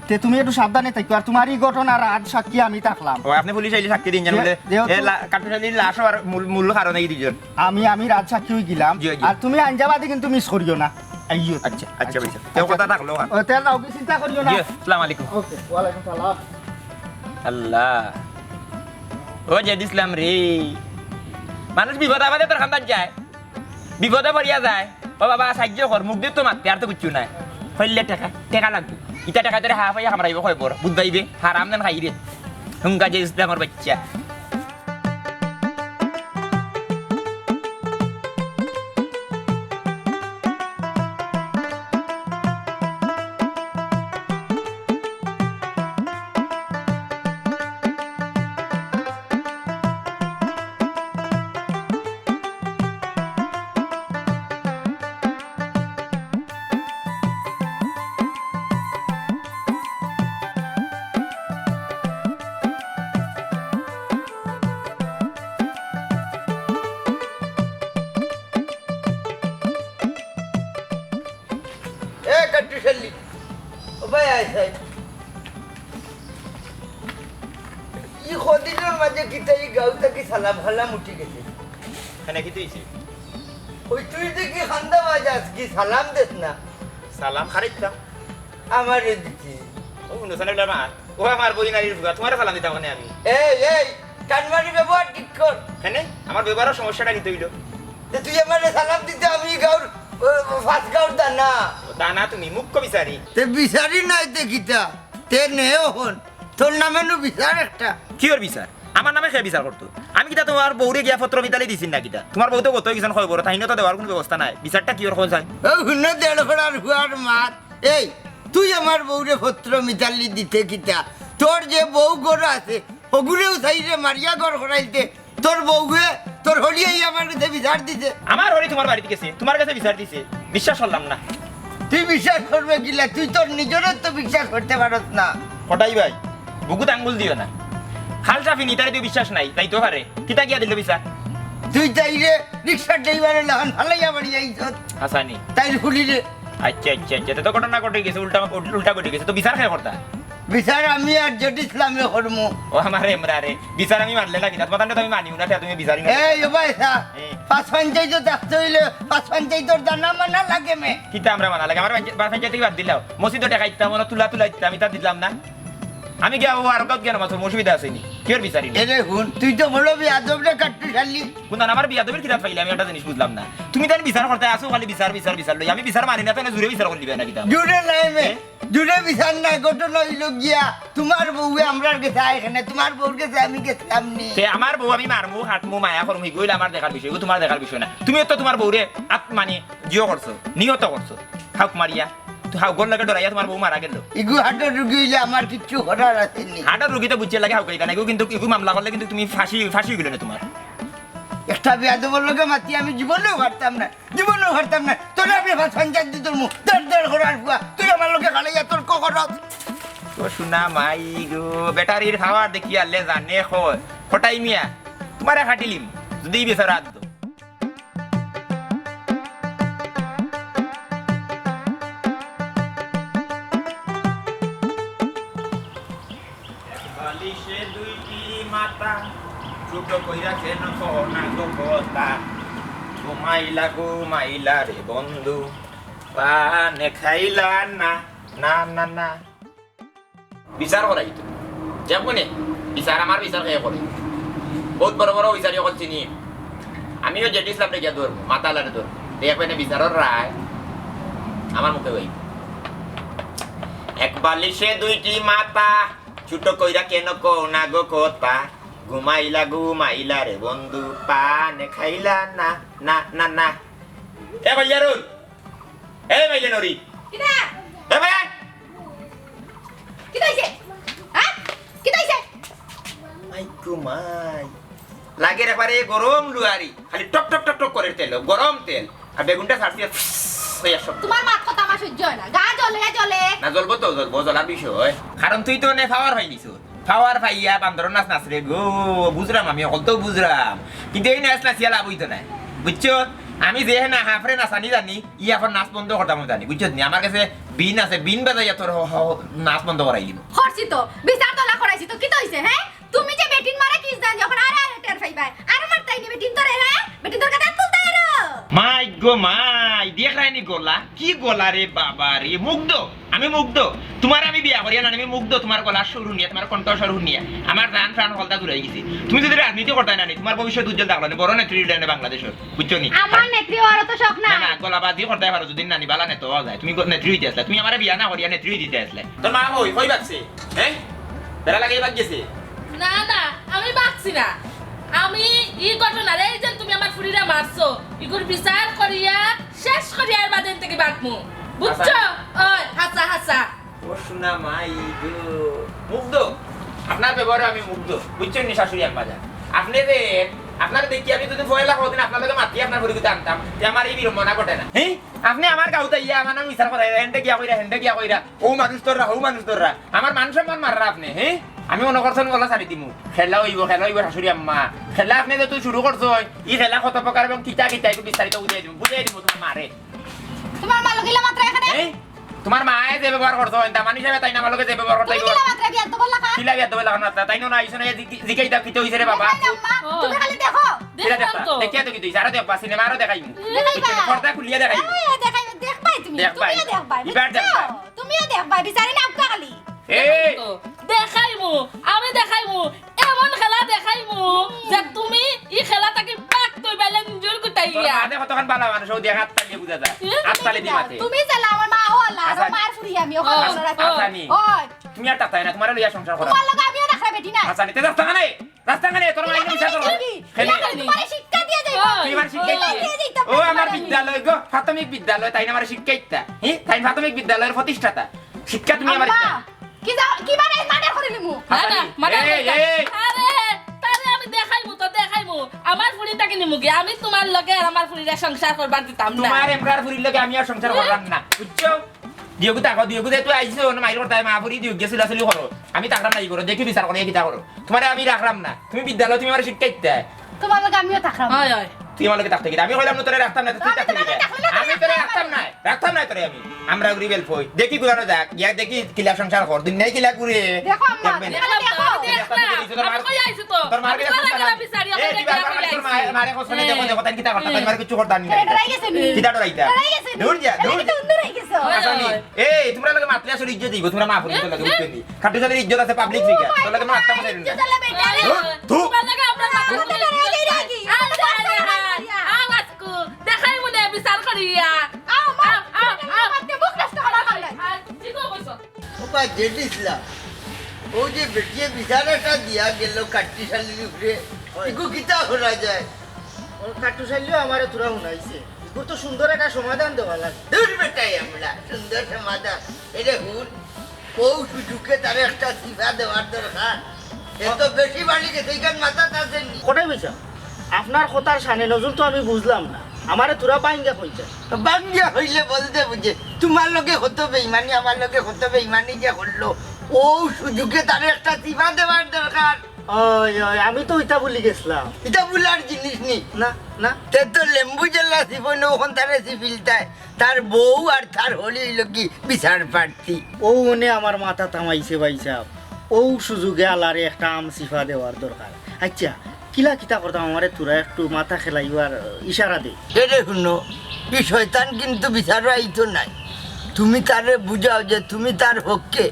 তে তুমি একটু সাবধানে থাকিও। আর তোমার ই ঘটনার রাজ সাক্ষী আমি থাকলাম। ও, আপনে পুলিশ আইলে সাক্ষী দিন জানো যে, বলে, যেহেতু এ লা-, কাট্টুশ আলীর লাশ অওয়ার মূল, মূল কারণ এই দুইজন। আমি, আমি রাজ সাক্ষী অইগেলাম। জি, জি। আর তুমি হাইঞ্জা বাদে কিন্তু miss করিও না। আইও। আচ্ছা, আচ্ছা, ভাই সাব। তে কথা থাকলো, হ্যাঁ। ও, তে যাও, চিন্তা করিও না। জি, আসসালামু আলাইকুম। ওকে, ওয়ালাইকুম সালাম। আল্লাহ। ও যে দিছলাম রে। মানুষ বিপদ আপদে তোর খান্দাত যায়। বিপদো পড়িয়া যায়, "ও বাবা, সাইয্য কর, মুখ দি তো মাততে, আর তো কিচ্ছু নাই।" কইলে টেকা, টেকা লাগবো। ইতা টেকা তোরে হাফ অইয়া কামড়াইবো কয়বর, বুঝবাইবে, হারাম নান খাইরে। হুঙ্গা যে ইসলামর বাইচ্চা। এ কাট্টুশ আলী, ও ভাই আয় সাইড। ই কদিনর মাঝে কিতা ই গাঁও থাকি সালাম-ফালাম উঠি গেছে। কেনে কিতা অইছে? ওই তুই যে কি খান্দা বাজাস, কি সালাম দেস না? সালাম খারিতাম। আমারে দিতে। ও হুনো সানে বলে আমার, ও আমার বইনারির ফুয়া, তোমারে সালাম দিতাম কেনে আমি? এই, এই, কানমারি ব্যবহার ঠিক কর। কেনে? আমার ব্যবহারর সমস্যাটা কিতা অইলো? যে তুই আমারে সালাম দিতে আমি গাঁওর, ও, পাঁচ গাঁওর দানা। ও, দানা তুমি, মুখ্য বিচারি। তে বিচারি নায় তে কিতা? তে নে অখন। তোর নামে নু বিচার একটা। কিওর বিচার? আমার নামে কে বিচার করতো? আমি কিতা তোমার বউরে গিয়া পত্র মিতালি দিছি না কিতা? তোমার বউ তো গত অইগেছইন কয়বর, তাইন তো দেওয়ার কুনু ব্যবস্থা নাই। বিচারটা কিওর কও চাই? ও হুনো দেড় ঘোড়ার ফুয়ার মাত। এই, তুই আমার বউরে পত্র মিতালি দিতে কিতা? তোর যে বউ ঘরো আছে, হগুরেও চাইরে মারিয়া ঘর করাইলতে, তোর বউয়ে, তোর হড়িয়ে আমার গেছে বিচার দিছে। আমার হড়ি তোমার বাড়িত গেছে, তোমার গেছে বিচার দিছে, বিশ্বাস করলাম না। তুই বিশ্বাস করবে কিলা? তুই তোর নিজরে তো বিশ্বাস করতে পারস না। কটাই ভাই, বুকুত আঙ্গুল দিও না। খালসা ফিনি, তারে দিও বিশ্বাস নাই, তাই তো পারে। কিতা গিয়া দিল বিচার? তুই তাইরে রিক্সার ড্রাইভারর লাখান ফালাইয়া বাড়ি আইছস। হাসানি। তাইর ফুলিরে। আচ্ছা, আচ্ছা, আচ্ছা, তে তো ঘটনা ঘটি গেছে, উল্টা, উল্টা ঘটি গেছে, তো বিচার কে করতা? বিচার আমি আর জেড ইসলামে করমু। ও আমার এমরা রে, বিচার আমি মানলে না কিতা? তোমার তান্ডে তো আমি মানিও না, তুমি বিচারই না। এই, ও ভাই, সা-, এ। পাঁচ পঞ্চায়েত থাকতে অইলে পাঁচ পঞ্চায়েতর দানা মানা লাগে মে। কিতা আমরা মানা লাগে? আমার পঞ্চায়েত, পাঁচ পঞ্চায়েত বাদ দিলাও। মসজিদো টেকা দিতাম, ওরা তুলা তুলা দিতাম, ইতা দিলাম না। আমি গিয়া ও আর গাঁওত গিয়া নামাজ পড়মু, অসুবিধা আছে নি? কিওর বিচারি না? এরে হুন, তুই তো বড় বেয়াদব রে কাট্টুশ আলী। কোন আমার বেয়াদবির কিতাব পাইলে আমি একটা জিনিস বুঝলাম না। তুমি তাইন বিচার করতে আসো খালি বিচার, বিচার, বিচার লই। আমি বিচার মানি না, তাইন জুরে বিচার করি দিবে না কিতা? জুরে নাই মে। এ? জুরে বিচার নাই, ঘটনা অইলো গিয়া, তোমার বউয়ে আমরার গেছে আয় কেনে, তোমার বউর গেছে আমি গেছিলাম নি। তে আমার বউ আমি মারমু, কাটমু, মায়া করমু, ইগু অইলে আমার দেখার বিষয়, ইগু তোমার দেখার বিষয় না। তুমি তো তোমার বউরে আত-, মানে, জিও করছো, নিহত করছো, হাউক মারিয়া, তো হাউকর লগে ডরাইয়া তোমার বউ মারা গেল। ইগু হার্টর রুগী অইলে আমার কিচ্ছু করার আছে নি। হার্টর রুগী তো বুঝছে লাগে হাউকাইতা না, ইগু কিন্তু, ইগু মামলা করলে কিন্তু তুমি ফাঁসি, ফাঁসি অইগেলো না তোমার। একটা বেয়াদবর লগে মাতি আমি জীবনেও পারতাম না। জীবনও হারতাম না। তোরে আমি পাঁচ পঞ্চায়েত দি ধরমু। দেড় দেড় ঘোড়ার ফুয়া। তুই আমার লগে খাড়াইয়া তর্ক করস। ও সোনা মাই গো, ব্যাটারির পাওয়ার দেখিয়া লেজা নে কয়। কটাই মিয়া, তোমারে কাটিলিম। যদি ই বিচার আত দো। বালিশে দুইটি মাথা, ছোট কইরা কেন কও না গো কথা? ঘুমাইলা ঘুমাইলা রে বন্ধু, পানে খাইলা না, না, না, না। বিচার করাই তো। যাক মনে, বিচার, আমার বিচার কে করে? বহুত বড় বড় বিচারি অকল চিনি। আমিও জেডি ইসলামরে গিয়া ধরমু, মাতালারে ধরমু। দেখবেন বিচারর রায় আমার মুখে অইব। এক বালিশে দুইটি মাথা, ছোট কইরা কেন কও না গো কথা? ঘুমাইলা ঘুমাইলা রে বন্ধু, পানে খাইলা না, না, না, না। এ ভাইয়ারুল, এ মাইলে নরি। কিতা? এ ভাই! কিতা অইছে? হ্যাঁ? কিতা অইছে? মাই গো মাই। লাগের একবারে গরম লুয়ারি, খালি টক টক টক টক করের তেল, গরম তেল। আর বেগুনটা ছাড়ছি, ফিস অইয়া সব। তোমার মাত কথা আমার সহ্য অয় না। গা জ্বলে, জ্বলে। না, জ্বলবো তো, জ্বলবো, জ্বলার বিষয়। কারণ তুই তো অনে পাওয়ার পাইলিছস। পাওয়ার পাইয়া বান্দরর নাচ নাচরে গো, বুঝরাম আমি, অকলতাউ বুঝরাম। কিন্তু এই নাচ নাচিয়া লাভ অইতো নায়, বুঝছো? আমি যে না হাফরে নাচানি জানি, ই এখন নাচ বন্ধ করতাম জানি, বুঝছো নি? আমার গেছে বিন আছে, বিন বাজাইয়া তোর হ-, হ-, নাচ বন্ধ করাই দিমু। করছি তো, বিচার তোলা করাইছি তো, কিতা অইছে, হ্যাঁ? তুমি যে বেটিন মারা কিস জানি, এখন আরে আরে টের পাইবায়। আরে মারতাই নি বেটিন তোরে, হ্যাঁ? বেটিন তোর কাছে তুলতাই আরো। মাই গো মাই, দেখরায়নি গলা? কি গলা রে বাবা রে, মুগ্ধ। আমি মুগ্ধ। তোমার আমি বিয়া করিয়া না, আমি মুগ্ধ। তোমার গলার সুর হুনিয়া, তোমার কণ্ঠ স্বর হুনিয়া আমার জান প্রাণ হকলতা জুড়াই গেছে। তুমি যদি রাজনীতি করতায় না নি, তোমার ভবিষ্যৎ উজ্জ্বল থাকলো নি, বড় নেত্রী অইলে নি বাংলাদেশর, বুঝছো নি? আমার নেত্রী অওয়ারও তো শখ না, নাই। না, গলাবাজি করতায় পারো, যদি নানি বালা নেতা অওয়া যায়। তুমি গ-, নেত্রী অইতে আছলা, তুমি আমারে বিয়া না করিয়া নেত্রী অইতে আছলা। তোর মা কই, কই বাগছে? হ্যাঁ? বেড়া লাগাই বাগ গেছে? না, না, আমি বাগছি না। আমি ই ঘটনার, এই যে তুমি আমার ফুরিরে মারছো, ইগুর বিচার করিয়া শেষ করিয়া এর বাদে এন থাকি বাগমু। বুঝছো? আচ্ছা। ওই, হাছা, হাছা। ও সোনা মাই গো। মুগ্ধ। আপনার ব্যবহারে আমি মুগ্ধ। বুঝছেন নি শাশুড়ি আম্মা যান? আপনি যে, আপনারে দেখি আমি যদি পয়লা কোনোদিন আপনার লগে মাতি আপনার পরিচিত আনতাম, তে আমার এই বিড়ম্বনা ঘটে না। হ্যাঁ? আপনি আমার গাঁওত আইয়া আমার নামে বিচার করাইরা, হেনতে গিয়া কইরা, হেনতে গিয়া কইরা, ও মানুষ ধররা, ও মানুষ ধররা। আমার মান সম্মান মাররা আপনি, হ্যাঁ? আমি মনে করছেন গলা ছাড়ি দিমু। খেলা অইবো, খেলা অইবো শাশুড়ি আম্মা। খেলা আপনি যেহেতু শুরু করছো, ই খেলা কত প্রকার এবং কিতা কিতা একটু বিস্তারিত বুঝাই দিমু, বুঝাই দিমু তোমার মারে। তোমার মা লগে ইলা মাতরা এখানে? এই, তোমার মায়ে যে ব্যবহার করছো, দামান হিসাবে তাইন আমার লগে যে ব্যবহার করছো, তুমি কিলা মাতরা বিয়ার তো বললা কা? কিলা বিয়ার তো বললা কা? তাইন না আইছো না, জি-, জি-, জিগাই দাও, কিতা অইছে রে বাবা? দেখো না, আম্মা, ও। তুমি খালি দেখো। কিলা দেখতাম দেখবা? তো। দেখিয়া তো কিতা অইছে? আরো দেখবা, সিনেমা আরো দেখাইমু। দেখাইবা? পর্দা খুলিয়া দেখাইমু। এই, দেখাইবা, দেখবায় তুমি। দেখবায়। তুমিও দেখবায়, এবার বুঝছো? দেখবা। তুমিও দেখবায়, বিচারে নাও খালি। এই! তো, দেখাইমু, আমি দেখাইমু, এমন খেলা দেখাইমু যে তুমি ই খেলা থাকি বাদ তুই বাইলে নিজর গুটাই তোর গিয়া। মাঝে কতক্ষণ বালা মানুষ, ও দেখা হাত তালিয়ে বুঝা যায়। এ? হাত তালি দি মাতে। তুমি চালা আমার মা ও আল্লাহ, আর আচ্ছা। মার ফুরি আমি, ও ও, খাবার রাখি। ও। আচ্ছা, নি। ওই। তুমি আর তাতায় না, তোমার লইয়া সংসার করা। তোমার লগে আমিও রাখরা বেটি না। আচ্ছা, নি, তে রাস্তা কানে, রাস্তা কানে, তোর মায়ের বিচার করো। কি? খেলে। তোমার শিক্ষা দিয়া যাইবো। ও। তুই আমার শিক্ষা শিক্ষা দিয়া যাইবো। দিয়া যাইতাম ও, আমার তোমার আমি। বিদ্যালয় গো, প্রাথমিক বিদ্যালয়, তাই না আমার শিক্ষা ইত্যা? হ্যাঁ? তাই প্রাথমিক বিদ্যালয়ের প্রতিষ্ঠাতা। শিক্ষা তুমি আমার আম্মা, ইত্যা। কি যা-, কি মানে মার্ডার করে নিমু? না, না, হাসানি। মার্ডার এই, করে এই। আরে, তারে আমি দেখাইমু তো দেখাইমু। আমার ফুড়িটাকে নিমু কি? আমি তোমার লগে আর আমার ফুড়িরে সংসার করবার দিতাম না। তোমার এমরার ফুড়ির লগে আমি আর সংসার করতাম না, বুঝছো? দিয়গু থাকো, দিয়গু যেহেতু আইছো, না মাইর করতায়, মা ফুড়ি দিয়গু গিয়া চুলাচুলি করো। আমি থাকরাম না, ই করো, দেখি বিচার করো, এই কিতা করো। তোমারে আমি রাখরাম না। তুমি বিদ্যালয়, তুমি আমার শিক্ষা ইত্যা। তোমার লগে আমিও থাকরাম। হয়, হয়। তুই আমার লগে থাকতে গেলে আমি কইলাম না তোরে রাখতাম না, তুই আমি থাকতে তোমার গেলে। লগে থাকলে না, আমি তোরে রাখতাম না। রাখতাম না তোরে আমি। আমরা উড়ি বেল ফই। দেখি গুলানো যাক, গিয়া দেখি কিলা সংসার কর, দুনিয়ায় কিলা ঘুরে। দেখো আম্মা, দেখবেন। দেখো, দেখো। দেখো, দেখো। তোর মার-, আমি কই আইছো তো? তোর মার আমি কাছে কই আইছো না? বিচারি, এ, আমি তুই বারবার দেখো, খালি তোর মারে, মারে কষ্ট নাই, দেখো, দেখো, তাই কিতা করতা, তাই মারে কিচ্ছু করতা নি। ডরাই গেছে নি। কিতা ডরাইতা? ডরাই গেছে নি। দূর যা, দূর। এটা তো উন্দর হয়ে গেছে। আচ্ছা, নি। এই, তোমরা লগে মাতলে আসলে ইজ্জত দিব, তোমরা মা ফুড়ি তো লগে উঠতে নি। খাট্টু শালির ইজ্জত আছে, পাবলিক ফিগার। তোর লগে মাততাম পারি না। ইজ্জত আলা বেটা রে। ধুর, ধুর। তোমার লগে আমরা মাথা কথা ধরে এই রাখি। আ, আ, আ, আ, আ, আজকু দেখাই মনে বিচার করিয়া। আও, মা, আও, আও, আও। মারতে মুখ নষ্ট করা ভালো। আ, ঠিক কইছো। ওবা, জেড ইসলাম, ও যে বেটিয়ে বিচার একটা দিয়া গেল খাট্টু শালির উপরে, হয়। ইগু কিতা করা যায়? ও খাট্টু শালিও আমারে থুড়া হুনাইছে। ইগুর তো সুন্দর একটা সমাধান দেওয়া লাগে। দূর বেটাই আমরা, সুন্দর সমাধান। এরে হুন, ও সুযোগে তারে একটা চিপা দেওয়ার দরকার। এ তো বেশি বাড়ি গেছে, এখান মাথা তার জন্য। কোথায় বলছো? আপনার কথার শানে নজুল তো আমি বুঝলাম না। আমারে থুড়া বাইঙ্গা কইছে। বাইঙ্গা হইলে বলতে বুঝে, তোমার লগে কত বেইমানি, আমার লগে কত বেইমানি যে করলো, ও সুযোগে তারে একটা চিপা দেওয়ার দরকার। ওই, ওই, আমি তো ইটা ভুলি গেছিলাম। ইটা ভুলার জিনিস নি। না, না। তে তো লেম্বু জেলা চিপই না, ওখান তারে চিপিলতায়। তার বউ আর তার হলি অইল কি বিচার প্রার্থী। ও উনি আমার মাথা থামাইছে ভাই সাহেব। ও সুযোগে আলারে একটা আম চিপা দেওয়ার দরকার। আচ্ছা, কিলা কিতা করতাম, আমারে থুড়া একটু মাথা খেলাইও আর ইশারা দে। এরে হুনো, ই শয়তান কিন্তু বিচারো আইতো নায়। তুমি তারে বুঝাও যে তুমি তার হক্কে,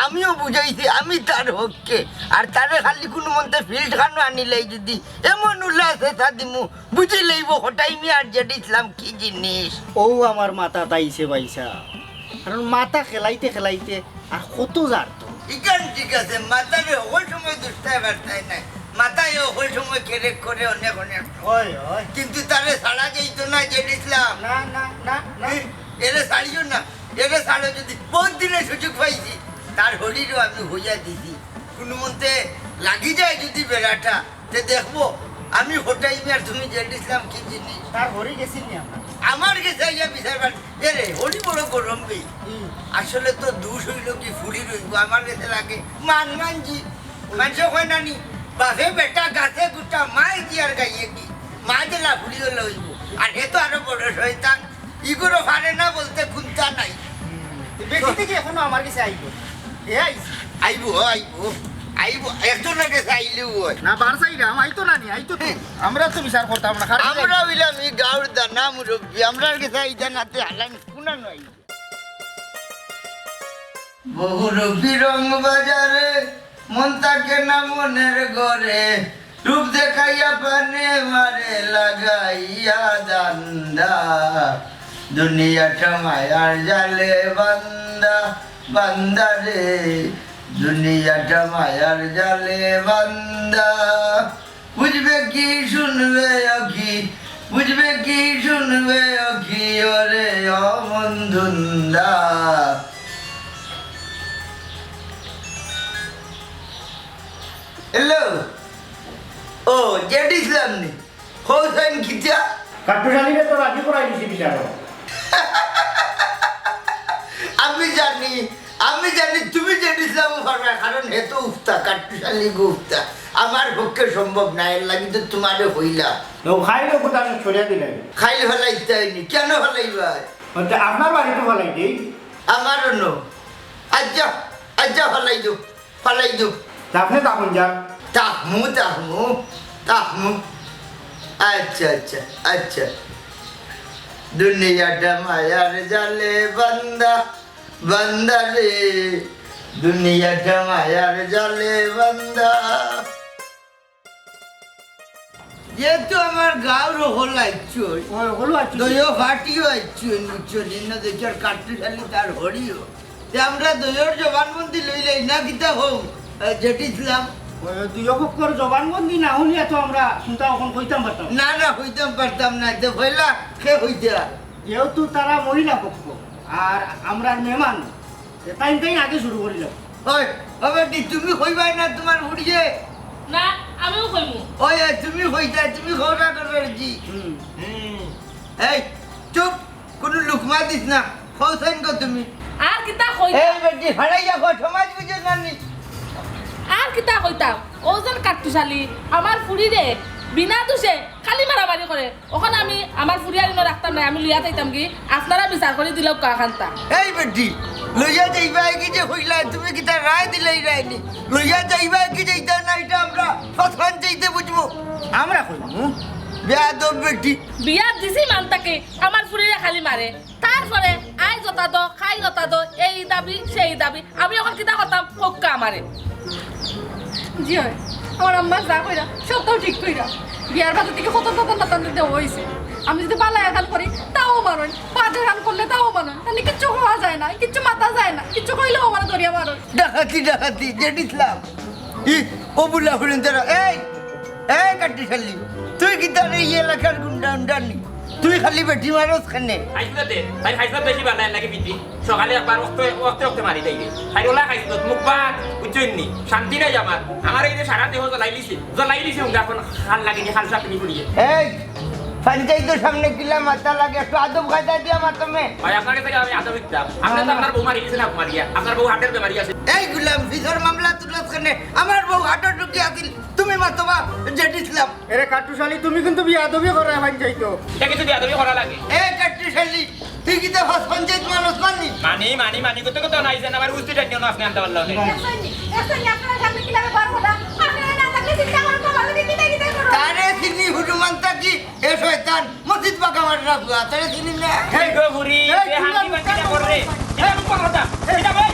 আমিও বুঝাইছি আমি তার হক্কে। আর তারে খালি কুনুমন্তে field খানো আনিলাই যুদি, এমন উল্লা ছেছা দিমু, বুঝি লইবো হটাই মিয়া আর জেড ইসলাম কি জিনিস। ও আমার মাথাত আইছে ভাইসাব, কারণ মাথা খেলাইতে খেলাইতে আর কত জারতো। ইখান ঠিক আছে, মাথারে হকল সময় দুষতায় পারতায় নায়, মাথায় হকল সময় কেরেক করে অনেক অনেক। অয়, অয়। কিন্তু তারে ছাড়া যাইতো না জেড ইসলাম। না, না, না, না। এ, এরে ছাড়িও না, এরে ছাড়ো যুদি। বউত দিনে সুযোগ পাইছি, তার হড়িরও আমি হইয়া দিছি। কুনুমন্তে লাগি যায় যুদি বেড়াটা, তে দেখবো আমি হটাই মিয়া আর তুমি জেড ইসলাম কি জিনিস। তার হড়ি গেছে নি আপনার? আমার গেছে আইয়া বিচার বার-, এরে, হড়ি বড় গরম বে। হুম। আসলে তো দুষ অইলো কি ফুড়ির অইবো, আমার গেছে লাগে মান মানজি। মানষে কয় না নি, বাপে বেটা গাছে গুটা, মায় জিয়ার গাইয়ে কি? মা জেলা ফুড়ি অইলে অইবো। আর হে তো আরো বড় শয়তান, ইগুলো পারে না বলতে কুন্তা নাই। বেটি থাকি এখনো আমার গেছে আইবো। এ আইছে। আইবো, আইবো, আইবো। একজনর গেছে আইলেও অয়। না, বার চাইরাম, আইতো না নি, আইতো তো। আমরা তো বিচার করতাম না, খারাপ আমরা অইলাম ই গাঁওর দানা মুরব্বি, আমরার গেছে আইতা নাতে হালান কুনা নয়। বহুরূপী রং বাজারে, মন থাকে না মনের ঘরে। রূপ দেখাইয়া প্রাণে মারে লাগাইয়া দান্দা। দুনিয়াটা মায়ার জালে বান্দা, বান্দা রে। দুনিয়াটা মায়ার জালে বান্দা। বুঝবে কি শুনবে অখি, বুঝবে কি শুনবে অখি, ওরে ও মন ধুন্দা। হ্যালো, ও জেড ইসলাম নি? হোসেন কিতা? কাট্টুশালীরে তো রাজি করাই দিছি বিচারো। আমি জানি, আমি জানি তুমি জেড ইসলামও পারবায়, কারণ হে তো উফতা, কাট্টুশালী গো উফতা। আমার পক্ষে সম্ভব না, এর লাগি তো তোমারে কইলাম। ও খাইল কোথা আমি ছড়িয়া দিলাই। খাইল ফালাইতে হয়নি, কেন ফালাইবায়? আচ্ছা, আপনার বাড়িত ফালাই দেই। আমারও নো। আচ্ছা, আচ্ছা, ফালাই দেও। ফালাই দেও। তা আপনি তখন যান। তাহমু, তাহমু, তাহমু। আচ্ছা, আচ্ছা, আচ্ছা। দুনিয়াটা মায়ার জালে বান্দা, বান্দা রে। দুনিয়াটা মায়ার জালে বান্দা। যেহেতু আমার গাঁওর হকল আইছইন, ওই হকল আইছইন। দইও ফাটিও আইছইন, বুঝছো নি? না দেখিয়ার কাট্টুশালী তার হড়িও। তে আমরা দইওর জবানবন্দি লইলাই না কিতা হও, আহ, জেড ইসলাম? ওই দুইও পক্ষর জবানবন্দি না হুনিয়া তো আমরা কুন্তা অখন কইতাম পারতাম না। না, না, কইতাম পারতাম না। তে পয়লা কে কইতা? যেহেতু তারা মহিলা পক্ষ, আর আমরার মেহমান, এ, তাইন তাইন আগে শুরু করিলাও। ওই, ও বেটি, তুমি কইবায় না তোমার ফুড়িয়ে? না, আমিও কইমু। ওই, ওই, তুমি কইতায়, তুমি খবরা করবে জি। হুম। হুম। এই, চুপ, কুনু লুকমা দিস না, কও চাইন গো তুমি। আর কিতা কইতাম? এই বেটি, হারাইয়া কও, সমাজ বুঝো না নি? আর কিতা কইতাম? অউ যেন কাট্টুশালী, আমার ফুড়িরে বিনা দুষে খালি মারামারি করে। অখন আমি আমার ফুড়িরে আর ইনো রাখতাম নায়, আমি লইয়া যাইতাম গি, আপনারা বিচার করি দিলাউক্কা অখানতা। এই বেটি, লইয়া যাইবায় গি যে কইলায়, তুমি কিতা রায় দিলাইরায় নি? লইয়া যাইবায় গি যাইতায় না, ইটা আমরা সৎ পঞ্চাইতে বুঝমু। আমরা কইমু, বেয়াদব বেটি। বিয়া দিছি মান থাকি আমার ফুড়িরে খালি মারে। তারপরে আইজ অতা দো, কাইল অতা দো, এই দাবি, সেই দাবি। আমি অখন কিতা করতাম, কউক্কা আমারে। জি অয়, আমার আম্মা যা কইরা, সবতাউ ঠিক কইরা। বিয়ার বাদে থাকি কত দাদা নাতানরে দেওয়া অইছে। আমি যুদি ভালা এখান করি, তাও মারইন। বাজে এখান করলে তাও মারইন। তাইলে কিচ্ছু কওয়া যায় না, কিচ্ছু মাতা যায় না, কিচ্ছু কইলেও আমারে ধরিয়া মারইন। ডাকাতি, ডাকাতি, জেড ইসলাম। ই, ও বুলা হুলেন তারা। এই, এই কাট্টুশালী, তুই কিতা রে ই এলাকার গুন্ডা উন্ডা নি? তুই খালি বেটি মারস কেনে? খাইছলত দে, তাইর খাইছলত বেশি বালা, এর লাগি পিটি। সকালে একবার অক্তে, অক্তে অক্তে মারি দেইরে। তাইর ওলা খাইছলত, মুখ বাদ, বুঝছইন নি? শান্তি নাই আমার। আমার এই যে সারা দেহ জ্বলাইলিছে, জ্বলাইলিছে উঙ্গা অখন খাল লাগেনি, খাল সাপনি পড়িয়ে। এই, পঞ্চাইতর সামনে কিলা মাতা লাগে, একটু আদব কায়দা দিয়া মাতো মে। ভাই, আপনার গেছে আমি আদব শিখতাম। আপনে তো আপনার বউ মারি গেছেন, আপু মারিয়া। আপনার বউ হার্টের বেমারি আছে। এই গুলাম, পিছর মামলা তুলস কেনে? আমার বউ হার্টের রুগী আছিল, তুমি মাতো বা জেড ইসলাম। এরে কাট্টুশালী, তুমি কিন্তু বিয়াদবি কররায় পঞ্চাইতো। ইটা কিন্তু বিয়াদবি করা লাগে। এ কাট্টুশালী, তুই কিতা সৎ পঞ্চাইত মানুষ মাননি? মানি, মানি, মানি, কত কত নাই যেন আমার উস্তি টানিও না আপনে আনতে পারলো না। দেখছইন নি? দেখছইন নি? আপনারা সামনে কিলাবে বার কথা? আপনারা না থাকলে চিন্তা করো তো, ভালো দেখি তাই কিতা করো? আরে চিনি হুরুমান তাকি, এ শয়তান, মসজিদ বাঁকা মাররা বুয়া, তারে চিনি না। এই গো বুড়ি, এই এ হাতি বাচ্চা করে রে। এই মুখ কথা। এই যা ভাই।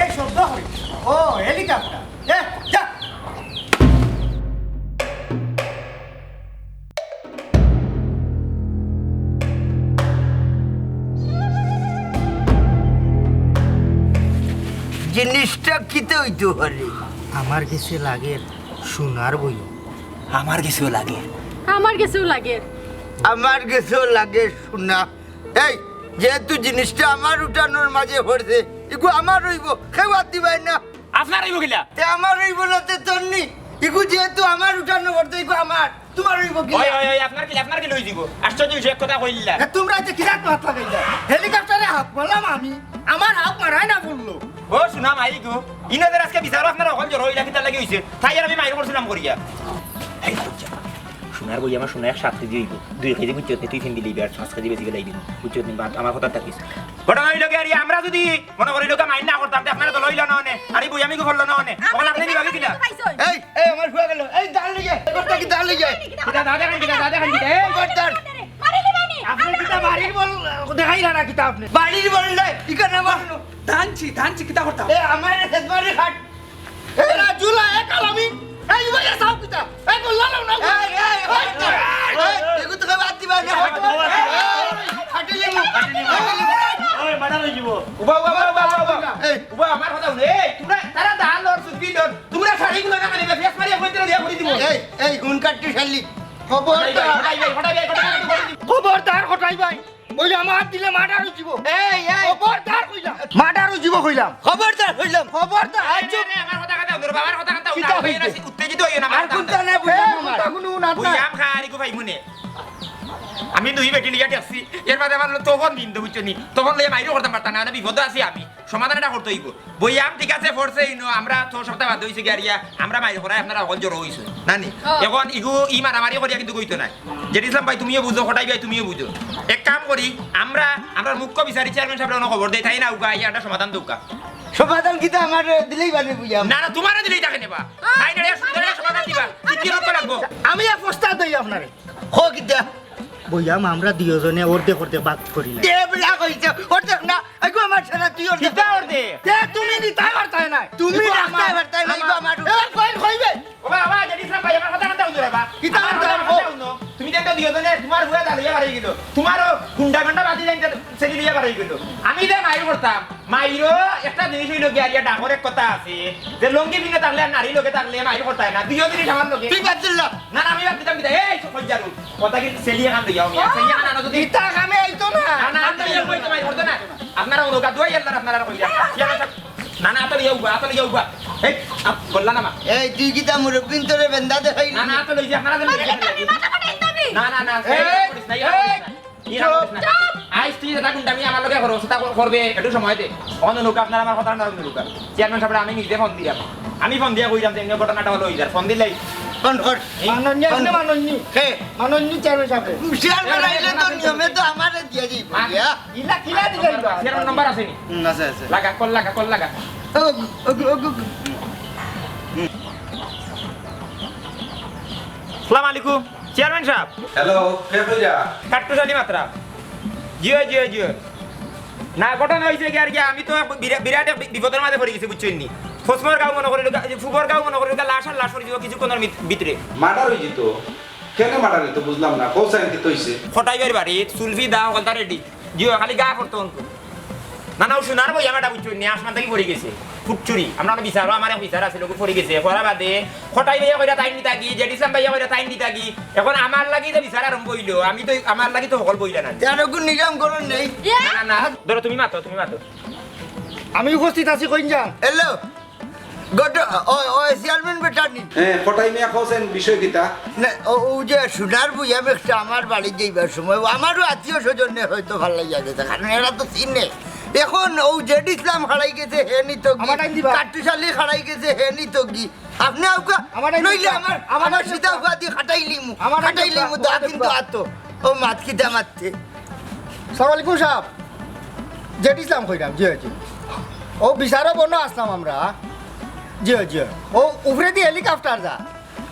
এই শব্দ হয়। ও, হেলিকপ্টার। এ, যা। জিনিসটা কিতা অইতো পারে? আমার গেছে লাগের সোনার বই। আমার গেছেও লাগের। আমার গেছেও লাগের। আমার গেছেও লাগের সোনা। এই, যেহেতু জিনিসটা আমার উঠানোর মাঝে পড়ছে, ইগু আমার অইবো, কেউ আত দিবায় না। আপনার অইবো কিলা? তে আমার অইবো না তে তোর নি। ইগু যেহেতু আমার উঠানো পড়ছে, ইগু আমার। তুমার অইবো কিলা? ওই, ওই, ওই, আপনার কিলা, আপনার কিলা অইযিবো? আশ্চর্য বিষয়, এক কথা কইলা। এ, তুমরা যে কিলাত মাত লাগাইলা? হেলিকপ্টারে হাফ মারলাম আমি, আমার হাফ মারাই না বললো। ও, সোনা মাই গো, ইনো যে আজকে বিচারো আপনারা অকল জড়ো অইলা, কিতার লাগি অইছে? তাই আর আমি মাইর করছিলাম করিয়া। এই, বুঝছো? সোনার বই আমার সোনা এক সাত কেজি অইবো, দুই কেজি বুঝছো, তুই তিন দিলে আর পাঁচ কেজি বেশি বেলাই দিন, বুঝছো? তুমি বাদ, আমার কথা থাকিস। ঘটনা অইলো কি, আর আমরা যদি মনে করি লোকে মাইর না করতাম, তে আপনারা তো লইল না অনে, আর এই বই আমি কি করলো না অনে, ওখানে আপনি দিবা কিলা? এই, এই, আমার ফুয়া গেল, এই, দাঁড় লইয়া, এই, করতে কি দাঁড় লইয়া? কিতা দাঁড়া দেখান, কিতা দাঁড়া দেখান, কিতা? এই, খবরদার। মারি দিবানি। আপনি কিতা বাড়ির বল দেখাই না, না কিতা আপনি? বাড়ির বল নাই, ইখানে আমার। ধানছি, ধানছি, কিতা করতাম? এ, আমার হেদমারি খাট। এ, রাজুলা, এ, কালামি। এই, ভাই, এ, সাও কিতা? এই, গোল্লা লাও না। এই, এই, এই, এই, এগু তো বাদ দিবা না। এই, খাটি লিমু, খাটি লিমু। ওই, মার্ডার অইযিবো। উবা, উবা, উবা, উবা, উবা, উবা। এই। উবা, আমার কথা হুনো। এই, তুমরা, তারা দান লর, সুপি লর। তুমরা শাড়িগুলো না মানে, ফেস মারিয়া কইতে দিয়া ভরি দিমু। এই, এই, হুন কাট্টু শালি। খবরদার। হটাই ভাই, হটাই ভাই, হটাই ভাই, হটাই ভাই। খবরদার, হটাই ভাই। বইলে আমার দিলে মার্ডার অইযিবো। এই, এই। খবরদার কইলাম। মার্ডার অইযিবো কইলাম। খবরদার কইলাম। খবরদার। আরে, আরে, আমার কথা কথা হুনো, বাবার কথা কথা হুনো। কিতা ভাই, কইছে? উত্তেজিত অইও না, আর মারতাম কোনটা না। নেই, বইলাম এই, আমার। কোনটা কোনো না, না। বইলাম খারি গো ভাই মনে। আমি দুই বেটি লিয়া গেছি, এর বাদে আমার তখন দিন তো বুঝছো নি, তখন লইয়া মাইরও করতাম পারতাম না, আমি বিপদে আছি আমি। সমাধান এটা করতে অইবো। বইয়াম ঠিক আছে, পড়ছে ইনো, আমরা তো সপ্তাহ বাদ অইছে গিয়া রিয়া, আমরা মাইর করাই আপনারা অকল জড়ো অইছো, না নি? হ্যাঁ। এখন ইগু ই মারামারি করিয়া কিন্তু কইতো নাই। জেড ইসলাম ভাই তুমিও বুঝো, কটাই ভাই তুমিও বুঝো। এক কাম করি, আমরা, আমরা মুখ্য বিচারি চেয়ারম্যান সাহেবরে অনো খবর দেই, তাইন আউক্কা, আইয়া একটা সমাধান দেউক্কা। সমাধান কিতা আমার দিলেই পারে বুঝাম। না, না, তুমারে দিলেই থাকে নেবা। হ্যাঁ, ভাই, না, সুন্দর একটা সমাধান দিবা। কি, কি রকম লাগবো? আমি এক প্রস্তাব দেই আপনারে। কও কিতা? বইয়াম আমরা দুইওজনে অর্ধেক অর্ধেক ভাগ করি না। দে বেলা কইছে, অর্ধেক না, এগু আমার ছাড়া তুই অর্ধেক। কিতা অর্ধেক? দে তুমি নিতায় পারতায় না। তুমি এগু রাখতায় আমার, পারতায় না, এগু আমার। আমার। এ, কই কইবে? ও বাবা, জেড ইসলাম ভাই, আমার কথা কথা হুনো রে বাবা। কিতা আমার কথা কথা কথা হুনো? হুনো। তুমি তো দুইওজনে তুমার পুয়া দালিয়া বাড়ি গেল। তুমারও গুন্ডা গান্ডা বাদি যাইতে ছেলে লিয়া বাড়ি গেল। আমি যে মাইর করতাম, মাইরও একটা জিনিস অইলো গিয়া, আরিয়া ডাকর এক কথা আছে, যে লুঙ্গি পিন্ধে থাকলে আর নারী লগে থাকলে মাইর করতায় না, দুইও জিনিস আমার লগে। তুই বাদ দিলা। না, না, আমি বাদ দিতাম কিতা? এই, সব কই যারু? কথা কি সেলিয়ে খান লইয়া আমি? আর সেলিয়ে খান আনো যদি ইতা কামে আইতো না। না, না, আমি তো ইয়ে কইতে মাইর করতো না। আপনারা ওর কাছে দুয়াই আল্লাহর আপনারা কইরা। না, না, আতো লইয়া উবা, আতো লইয়া উবা। এই, আপ, বললা না মা। এই, তুই কিতা মুরব্বিন তোরে বেন্দা দেখাইলি? না, না, আতো লইয়া আপনারা যে লইয়া। না, না, না, এই, এই, করিস না, ইয়া করিস না। ইয়া চুপ। করিস না। আইজ তুই যেটা গুন্ডামি আমার লগে করস, সেটা কর-, করবে, একটু সময় দে। অন্য লোক আপনার আমার কথা না লোক। চেয়ারম্যান সাহেব, আমি নিজে ফোন দিলাম। আমি ফোন দিয়া কইলাম যে, "এই ঘটনাটা অইলো, অই যার।" ফোন দিলাই। ফোন কর। এই মাননীয়, ফোন আপনি কর। মাননীয়। কে? মাননীয় চেয়ারম্যান সাহেব। চেয়ারম্যান আইলে তো নিয়মে তো আমারে দিয়া যাইবো, মা- ইয়া। ইলা কিলা দিলেন তো? চেয়ারম্যান নাম্বার আছে নি? হুম, আছে, আছে। লাগা, কল লাগা, কল লাগা। ও, ও, ও, ও, ও। হুম। আসসালামু আলাইকুম। চেয়ারম্যান সাহেব। হ্যালো, কে কইরা? কাট্টুশ আলী মাতরাম। জি অয়, জি অয়, জি অয়। না, ঘটনা অইছে কি আর কি, আমি তো এক বিরা-, বিরাট এক বি-, বিপদর মাঝে পড়ি গেছি, বুঝছইন নি? ফসমর গাঁও মনে করি, ফুবর গাঁও মনে করি, লাশ আর লাশ পড়ি দিব কিছুক্ষণর মিত-, ভিতরে। মার্ডার অইছে তো। কেনে মার্ডার অইতো বুঝলাম না। কও চাইন কিতা অইছে? কটাই ভাইর বাড়ি, সুলফি দা, হকলতা রেডি। জি অয়, খালি গা করতো অনকু। না, না, ও সোনার বইয়াম এটা বুঝছইন নি, আসমান থাকি পড়ি গেছে। ফুটচুরি। আমরা অনো বিচারো, আমার এক বিচার আছিল, অগু পড়ি গেছে। পড়া বাদে, কটাই ভাইয়া কইরা তাইন নিতাগি, জেড ইসলাম ভাইয়া কইরা তাইন নিতাগি। এখন আমার লাগি যে বিচার আরম্ভ অইলো, আমি তো, আমার লাগি তো হকল বইলা না। আর অগু নিজাম করুন নেই। না, না, না। ধরো, তুমি মাতো, তুমি মাতো। আমি উপস্থিত আছি, কইন যান। হ্যালো। গত, ও, ও, চেয়ারম্যান বেটা নি? হ্যাঁ, কটাই মিয়া, কও চাইন বিষয় কিতা? না, ও, ও যে সোনার বইয়াম একটা আমার বাড়ি যাইবার সময়, ও আমারও আত্মীয় স্বজনে হয়তো ভালা লাগিয়া গেছে, কারণ এরা তো চিনে। এখন ও জেড ইসলাম হারাই গেছে, হে নিতো কি? আমার টাইম দিবা। কাট্টুশ আলী হারাই গেছে, হে নিতো কি? আপনি আউক্কা, আমার টাইম নইলে দিবা। আমার, আমার আমার টাইম সিধা দিবা। উকা দি খাটাই লিমু, আমার টাইম খাটাই দিবা। লিমু, দা আমার টাইম কিন্তু দিবা। আতো। ও মাত কিতা মাততে? সালাম আলাইকুম সাহেব। জেড ইসলাম কইরাম, জি, জি। ও বিচারো বনো আসলাম আমরা। জি, জি। ও উপরেদি হেলিকপ্টার যা।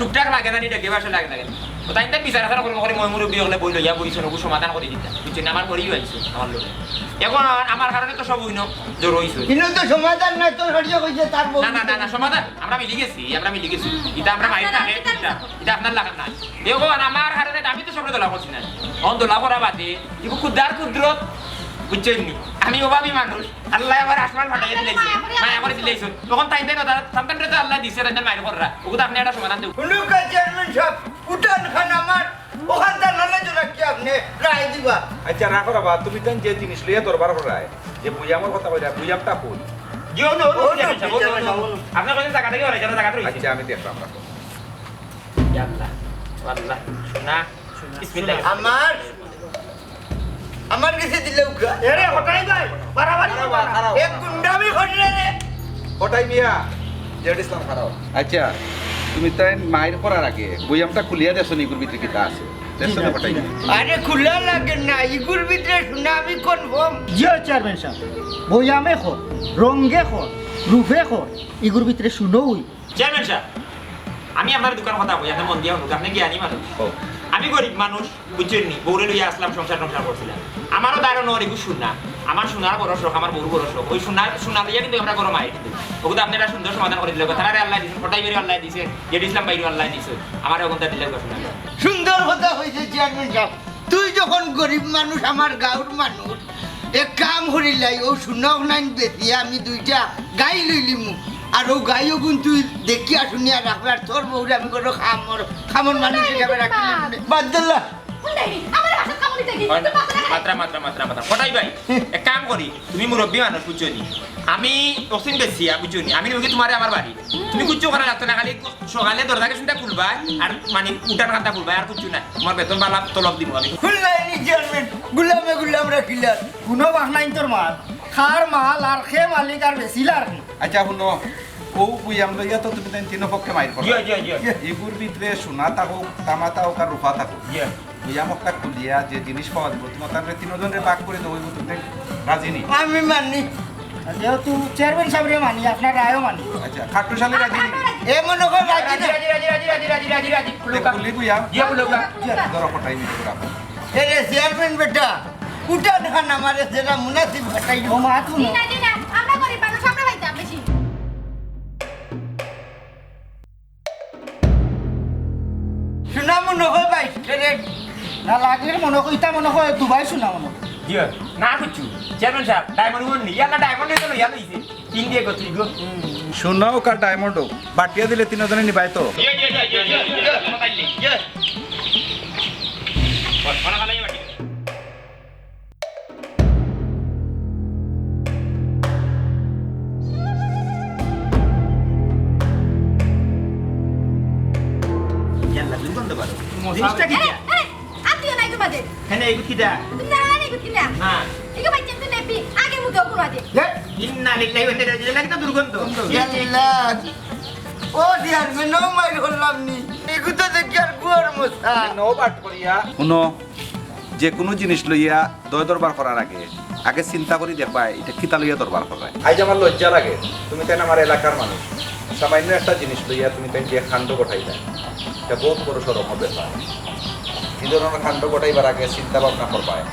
টুকটাক লাগে না নি, ডেকে বাসে লাগে লাগে। ও তাইন তাইন বিচার আচার করে করে ময় মুরব্বি অকলে বই লইয়া বইছইন, ওগু সমাধান করি দিতা। বুঝছইন? আমার ঘরেও আইছইন, আমার লগে। এখন আমার কারণে তো সব অইন, জড়ো অইছইন। কিন্তু তো সমাধান নাই, তোর হরিয়ে কইছে তার বউ। না, না, না, না, সমাধান। আমরা মিলি গেছি, আমরা মিলি গেছি। ইটা আমরা মাইর আপনারা থাকে, মিলি গেছেন। ইটা আপনার লাগা না। দেখো, আর আমার কারণে আমি তো সবরে দলা করছি না। অন দলা করা বাদে, ইগু খুদার কুদরত, বুঝছইন নি? আমি অভাবী মানুষ, আল্লায় আমার আসমান ফাটাইয়া দিলাইছে, মায়া করে দিলাইছে। তখন তাইন তাইন ওটা, সন্তানরে তো আল্লায় দিছে, তাইন তাইন মাইর কররা। ওগু তো আপনি একটা সমাধান দেব। হুনুকা চেয়ারম্যান সাব, উঠান খান আমার, ওখান তার নামে তো রাখি আপনি রায় দিবা। আচ্ছা, রাখো রে বা, তুমি তাইন যে জিনিস লইয়া দরবার করায়, যে বুয়ামর কথা কইরা, বুয়ামটা কই? জি, ও না, ও না, ও না, চেয়ারম্যান সাব, ও না, ও না। Chairman sub. আপনার কাছে জায়গা থেকে অনেক জায়গা রয়েছে। আচ্ছা, আমি দেখলাম, রাখো। ইয়া আল্লাহ, আল্লাহ, সোনা, বিসমিল্লাহ। আমার, আমার কাছে দিলে উগা। এরে, হটাই ভাই, বাড়াবাড়ি করবা না। খারাপ। এক গুন্ডামি ঘটলে রে। হটাই মিয়া, জেড ইসলাম খারাপ। আচ্ছা, তুমি তাইন মাইর করার আগে বইয়ামটা খুলিয়া দেখছো নি, ইগুর ভিতরে কিতা আছে? দেখছো না হটাই মিয়া? আরে, খুলা লাগে না, ইগুর ভিতরে সোনা আমি কনফার্ম। জি অয় চেয়ারম্যান সাব, বইয়ামে কর, রঙ্গে কর, রূপে কর, ইগুর ভিতরে সোনা অই। চেয়ারম্যান সাব, আমি আপনার দুইখান কথা কই, আপনি মন দিয়া হুনুক, আপনি জ্ঞানী মানুষ। ও। আমি গরিব মানুষ, বুঝছইন নি? বউরে লইয়া আসলাম, সংসার টংসার করছিলাম। আমারও দাঁড়ো নর এগু সোনা, আমার সোনার বড় শখ, আমার বউর বড় শখ। ওই সোনার, সোনা লইয়া কিন্তু আমরা গরম আই কিন্তু। ওগু তো আপনি একটা সুন্দর সমাধান করি দিলে, তারারে আল্লায় দিছেন, হটাই ভাইরে আল্লায় দিছেন, জেড ইসলাম ভাইরে আল্লায় দিছেন, আমার ওখানটা দিলে সোনা। সুন্দর কথা কইছে চেয়ারম্যান সাব। তুই যখন গরিব মানুষ, আমার গাঁওর মানুষ, এক কাম করিলাই, ও সোনা অখনাইন বেচিয়া আমি দুইটা গাই লইলিমু। আর ও গাই ওগুন তুই দেখিয়া শুনিয়া রাখবে, আর তোর বউরে আমি কোনো খামর, খামর মানুষ হিসাবে রাখি। বাদ দিল্লা। কোন ডাইনি? আমার বাসাত কামড় দিতে গিয়ে। মাত্রা, মাত্রা, মাত্রা, মাত্রা। কটাই ভাই, এক কাম করি, তুমি মুরব্বি মানুষ, বুঝছো নি? আমি অক্সিন বেচিয়া, বুঝছো নি? আমি নিমুগি তোমারে আমার বাড়ি। তুমি কিচ্ছু করা লাগতো না, খালি সকালে দরজা গেছুনটা খুলবায়, আর মানে উঠান খানটা খুলবায়, আর কিচ্ছু না। তোমার বেতন বালা তলব দিমু আমি। খুললাই নি চেয়ারম্যান, গুলামে গুলাম রাখিলার। হুনো বাহনাইন তোর মাল, কার মাল আর কে মালিক আর বেচিলার কে? আচ্ছা হুনো, ও বুয়াম লইয়া তো তুমি তাইন তিন পক্ষে মাইর করো। জি, জি, জি। ইগুর ভিতরে সোনা থাকুক, তামা থাকুক আর রূপা থাকুক। জি। বুয়াম একটা খুলিয়া যে জিনিস পাওয়া যাইবো, তোমার তারপরে তিনজনরে ভাগ করি দেওয়া অইবো, তুমি রাজি নি? আমি মানি। যেহেতু চেয়ারম্যান সাবরে মানি, আপনার রায়ও মানি। আচ্ছা, খাট্টুশালী রাজি নি? এ মনে কর রাজি না। রাজি, রাজি, রাজি। তে খুলি বুয়াম। জি, খুলুক। জি, ধরো কটাই নিতে পারো। এ রে চেয়ারম্যান বেটা, উঠান খান আমারে যেটা মুনাসিব খাটাই। ও মা, তুমি। জি না, জি না, আমরা গরিব মানুষ, আমরা পাইতাম বেশি। সোনা মনে হয় বাইশ ক্যারেট। না লাগলে মনে হয়, ইটা মনে হয় দুবাই সোনা মনে হয়। জি, না কিচ্ছু। চেয়ারম্যান সাব, ডায়মন্ড গুলো নিয়ে, আল্লাহ ডায়মন্ড নিয়ে তো লইয়া লইছে। তিন দিয়ে গো, তুই গো। সোনা হোক আর ডায়মন্ড হোক, বাটিয়া দিলে তিনজনে নিবায় তো। ইয়াল্লা, দুর্গন্ধ বারো। জিনিসটা কি? আরে, আরে, আত্মীয় নাই গো বাজে। হ্যাঁ, না, এগুলো কিটা? তুমি জানো না এগুলো কিটা? না। এগুলো বাচ্চা তো নেপি, আগে মুখে ওগুলো বাজে। ইন্না লিল্লাহি ওয়া ইন্না ইলাইহি রাজিউন, লাগে তো দুর্গন্ধ। ইয়াল্লা। ও চেয়ারম্যান, ও মাইর করলাম নি। এগুলো তো দেখি আর গুয়ার মশা। হুনো, যে কুনু জিনিস লইয়া দয় দরবার করার আগে, আগে চিন্তা করি দেখবায়, ইটা কিতা লইয়া দরবার কররায়। আইজ আমার লজ্জা লাগে, তুমি তাইন আমার এলাকার মানুষ, সামান্য একটা জিনিস লইয়া তুমি তাইন যে কাণ্ড ঘটাইলায়, ইটা বউত বড় শরমর ব্যাপার। ই ধরনর কাণ্ড ঘটাইবার আগে চিন্তা ভাবনা করবায়,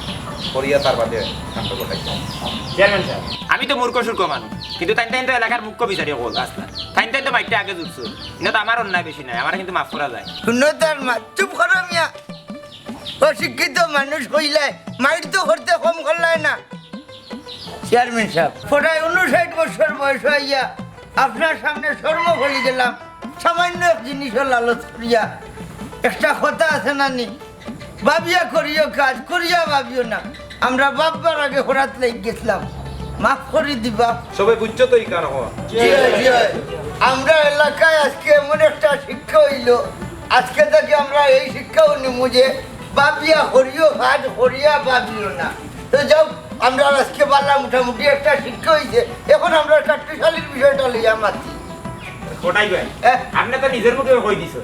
করিয়া তার বাদে কাণ্ড ঘটাইবায়। চেয়ারম্যান সাব, আমি তো মূর্খ সূর্খ মানুষ, কিন্তু তাইন তাইন তো এলাকার মুখ্য বিচারি অকল আছলা। তাইন তাইন তো মাইরটা আগে জুটছইন। ইনো তো আমার অন্যায় বেশি নাই, আমারে কিন্তু মাফ করা যায়। হুনো তার মা, চুপ করো মিয়া। অশিক্ষিত মানুষ কইলায়, মাইর তো করতে কম করলায় না। চেয়ারম্যান সাব, প্রায় ঊনষাট বছর বয়স অইয়া আপনার সামনে শরমো পড়ি গেলাম, সামান্য এক জিনিসও লালচ করিয়া। একটা কথা আছে না নি, ভাবিয়া করিও কাজ, করিয়া ভাবিও না। আমরা ভাববার আগে করাত লাগি গেছিলাম, মাফ করি দিবা। সবে বুঝছো তো ই কারণ? জি, জি। আমরা এলাকায় আজকে এমন একটা শিক্ষা অইলো, আজকে থাকি আমরা এই শিক্ষাও নিমু যে ভাবিয়া করিও কাজ, করিয়া ভাবিও না। তো যাও, আমরা আজকে পারলাম, মোটামুটি একটা শিক্ষা অইছে। এখন আমরা কাট্টুশালীর বিষয়টা লইয়া মাতি। কটাই ভাই, হ্যাঁ? আপনি তো নিজের মুখে কই দিছো,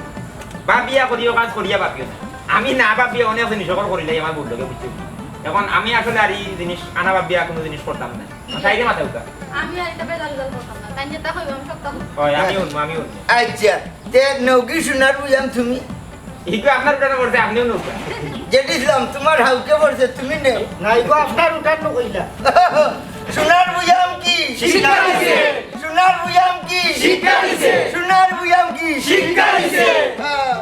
ভাবিয়া করিও কাজ, করিয়া ভাবিও না। আমি না ভাবিয়া অনেক জিনিস সকল করিলাই আমার ভুল লগে, বুঝছো? এখন আমি আসলে আর ই জিনিস আনা ভাবিয়া কুনু জিনিস করতাম না। সাইডে মাথা উঠা। আমি আর ইতা বেজাল বেজাল করতাম না। তাইন যেতা কইবা আমি সবতা করমু। অয়, আমি হুনমু, আমি হুনমু। আচ্ছা, তে নৌকি সোনার বুয়াম তুমি? ইগু আপনার উঠানো পড়ছে, আপনেও নৌকা। জেড ইসলাম, তুমার হাউকে পড়ছে, তুমি নেও। না, ইগু আপনার উঠানো কইলা। সোনার বুয়াম কি? শিক্ষা দিছে। সোনার বুয়াম কি? শিক্ষা দিছে। সোনার বুয়াম কি? শিক্ষা দিছে। হ্যাঁ।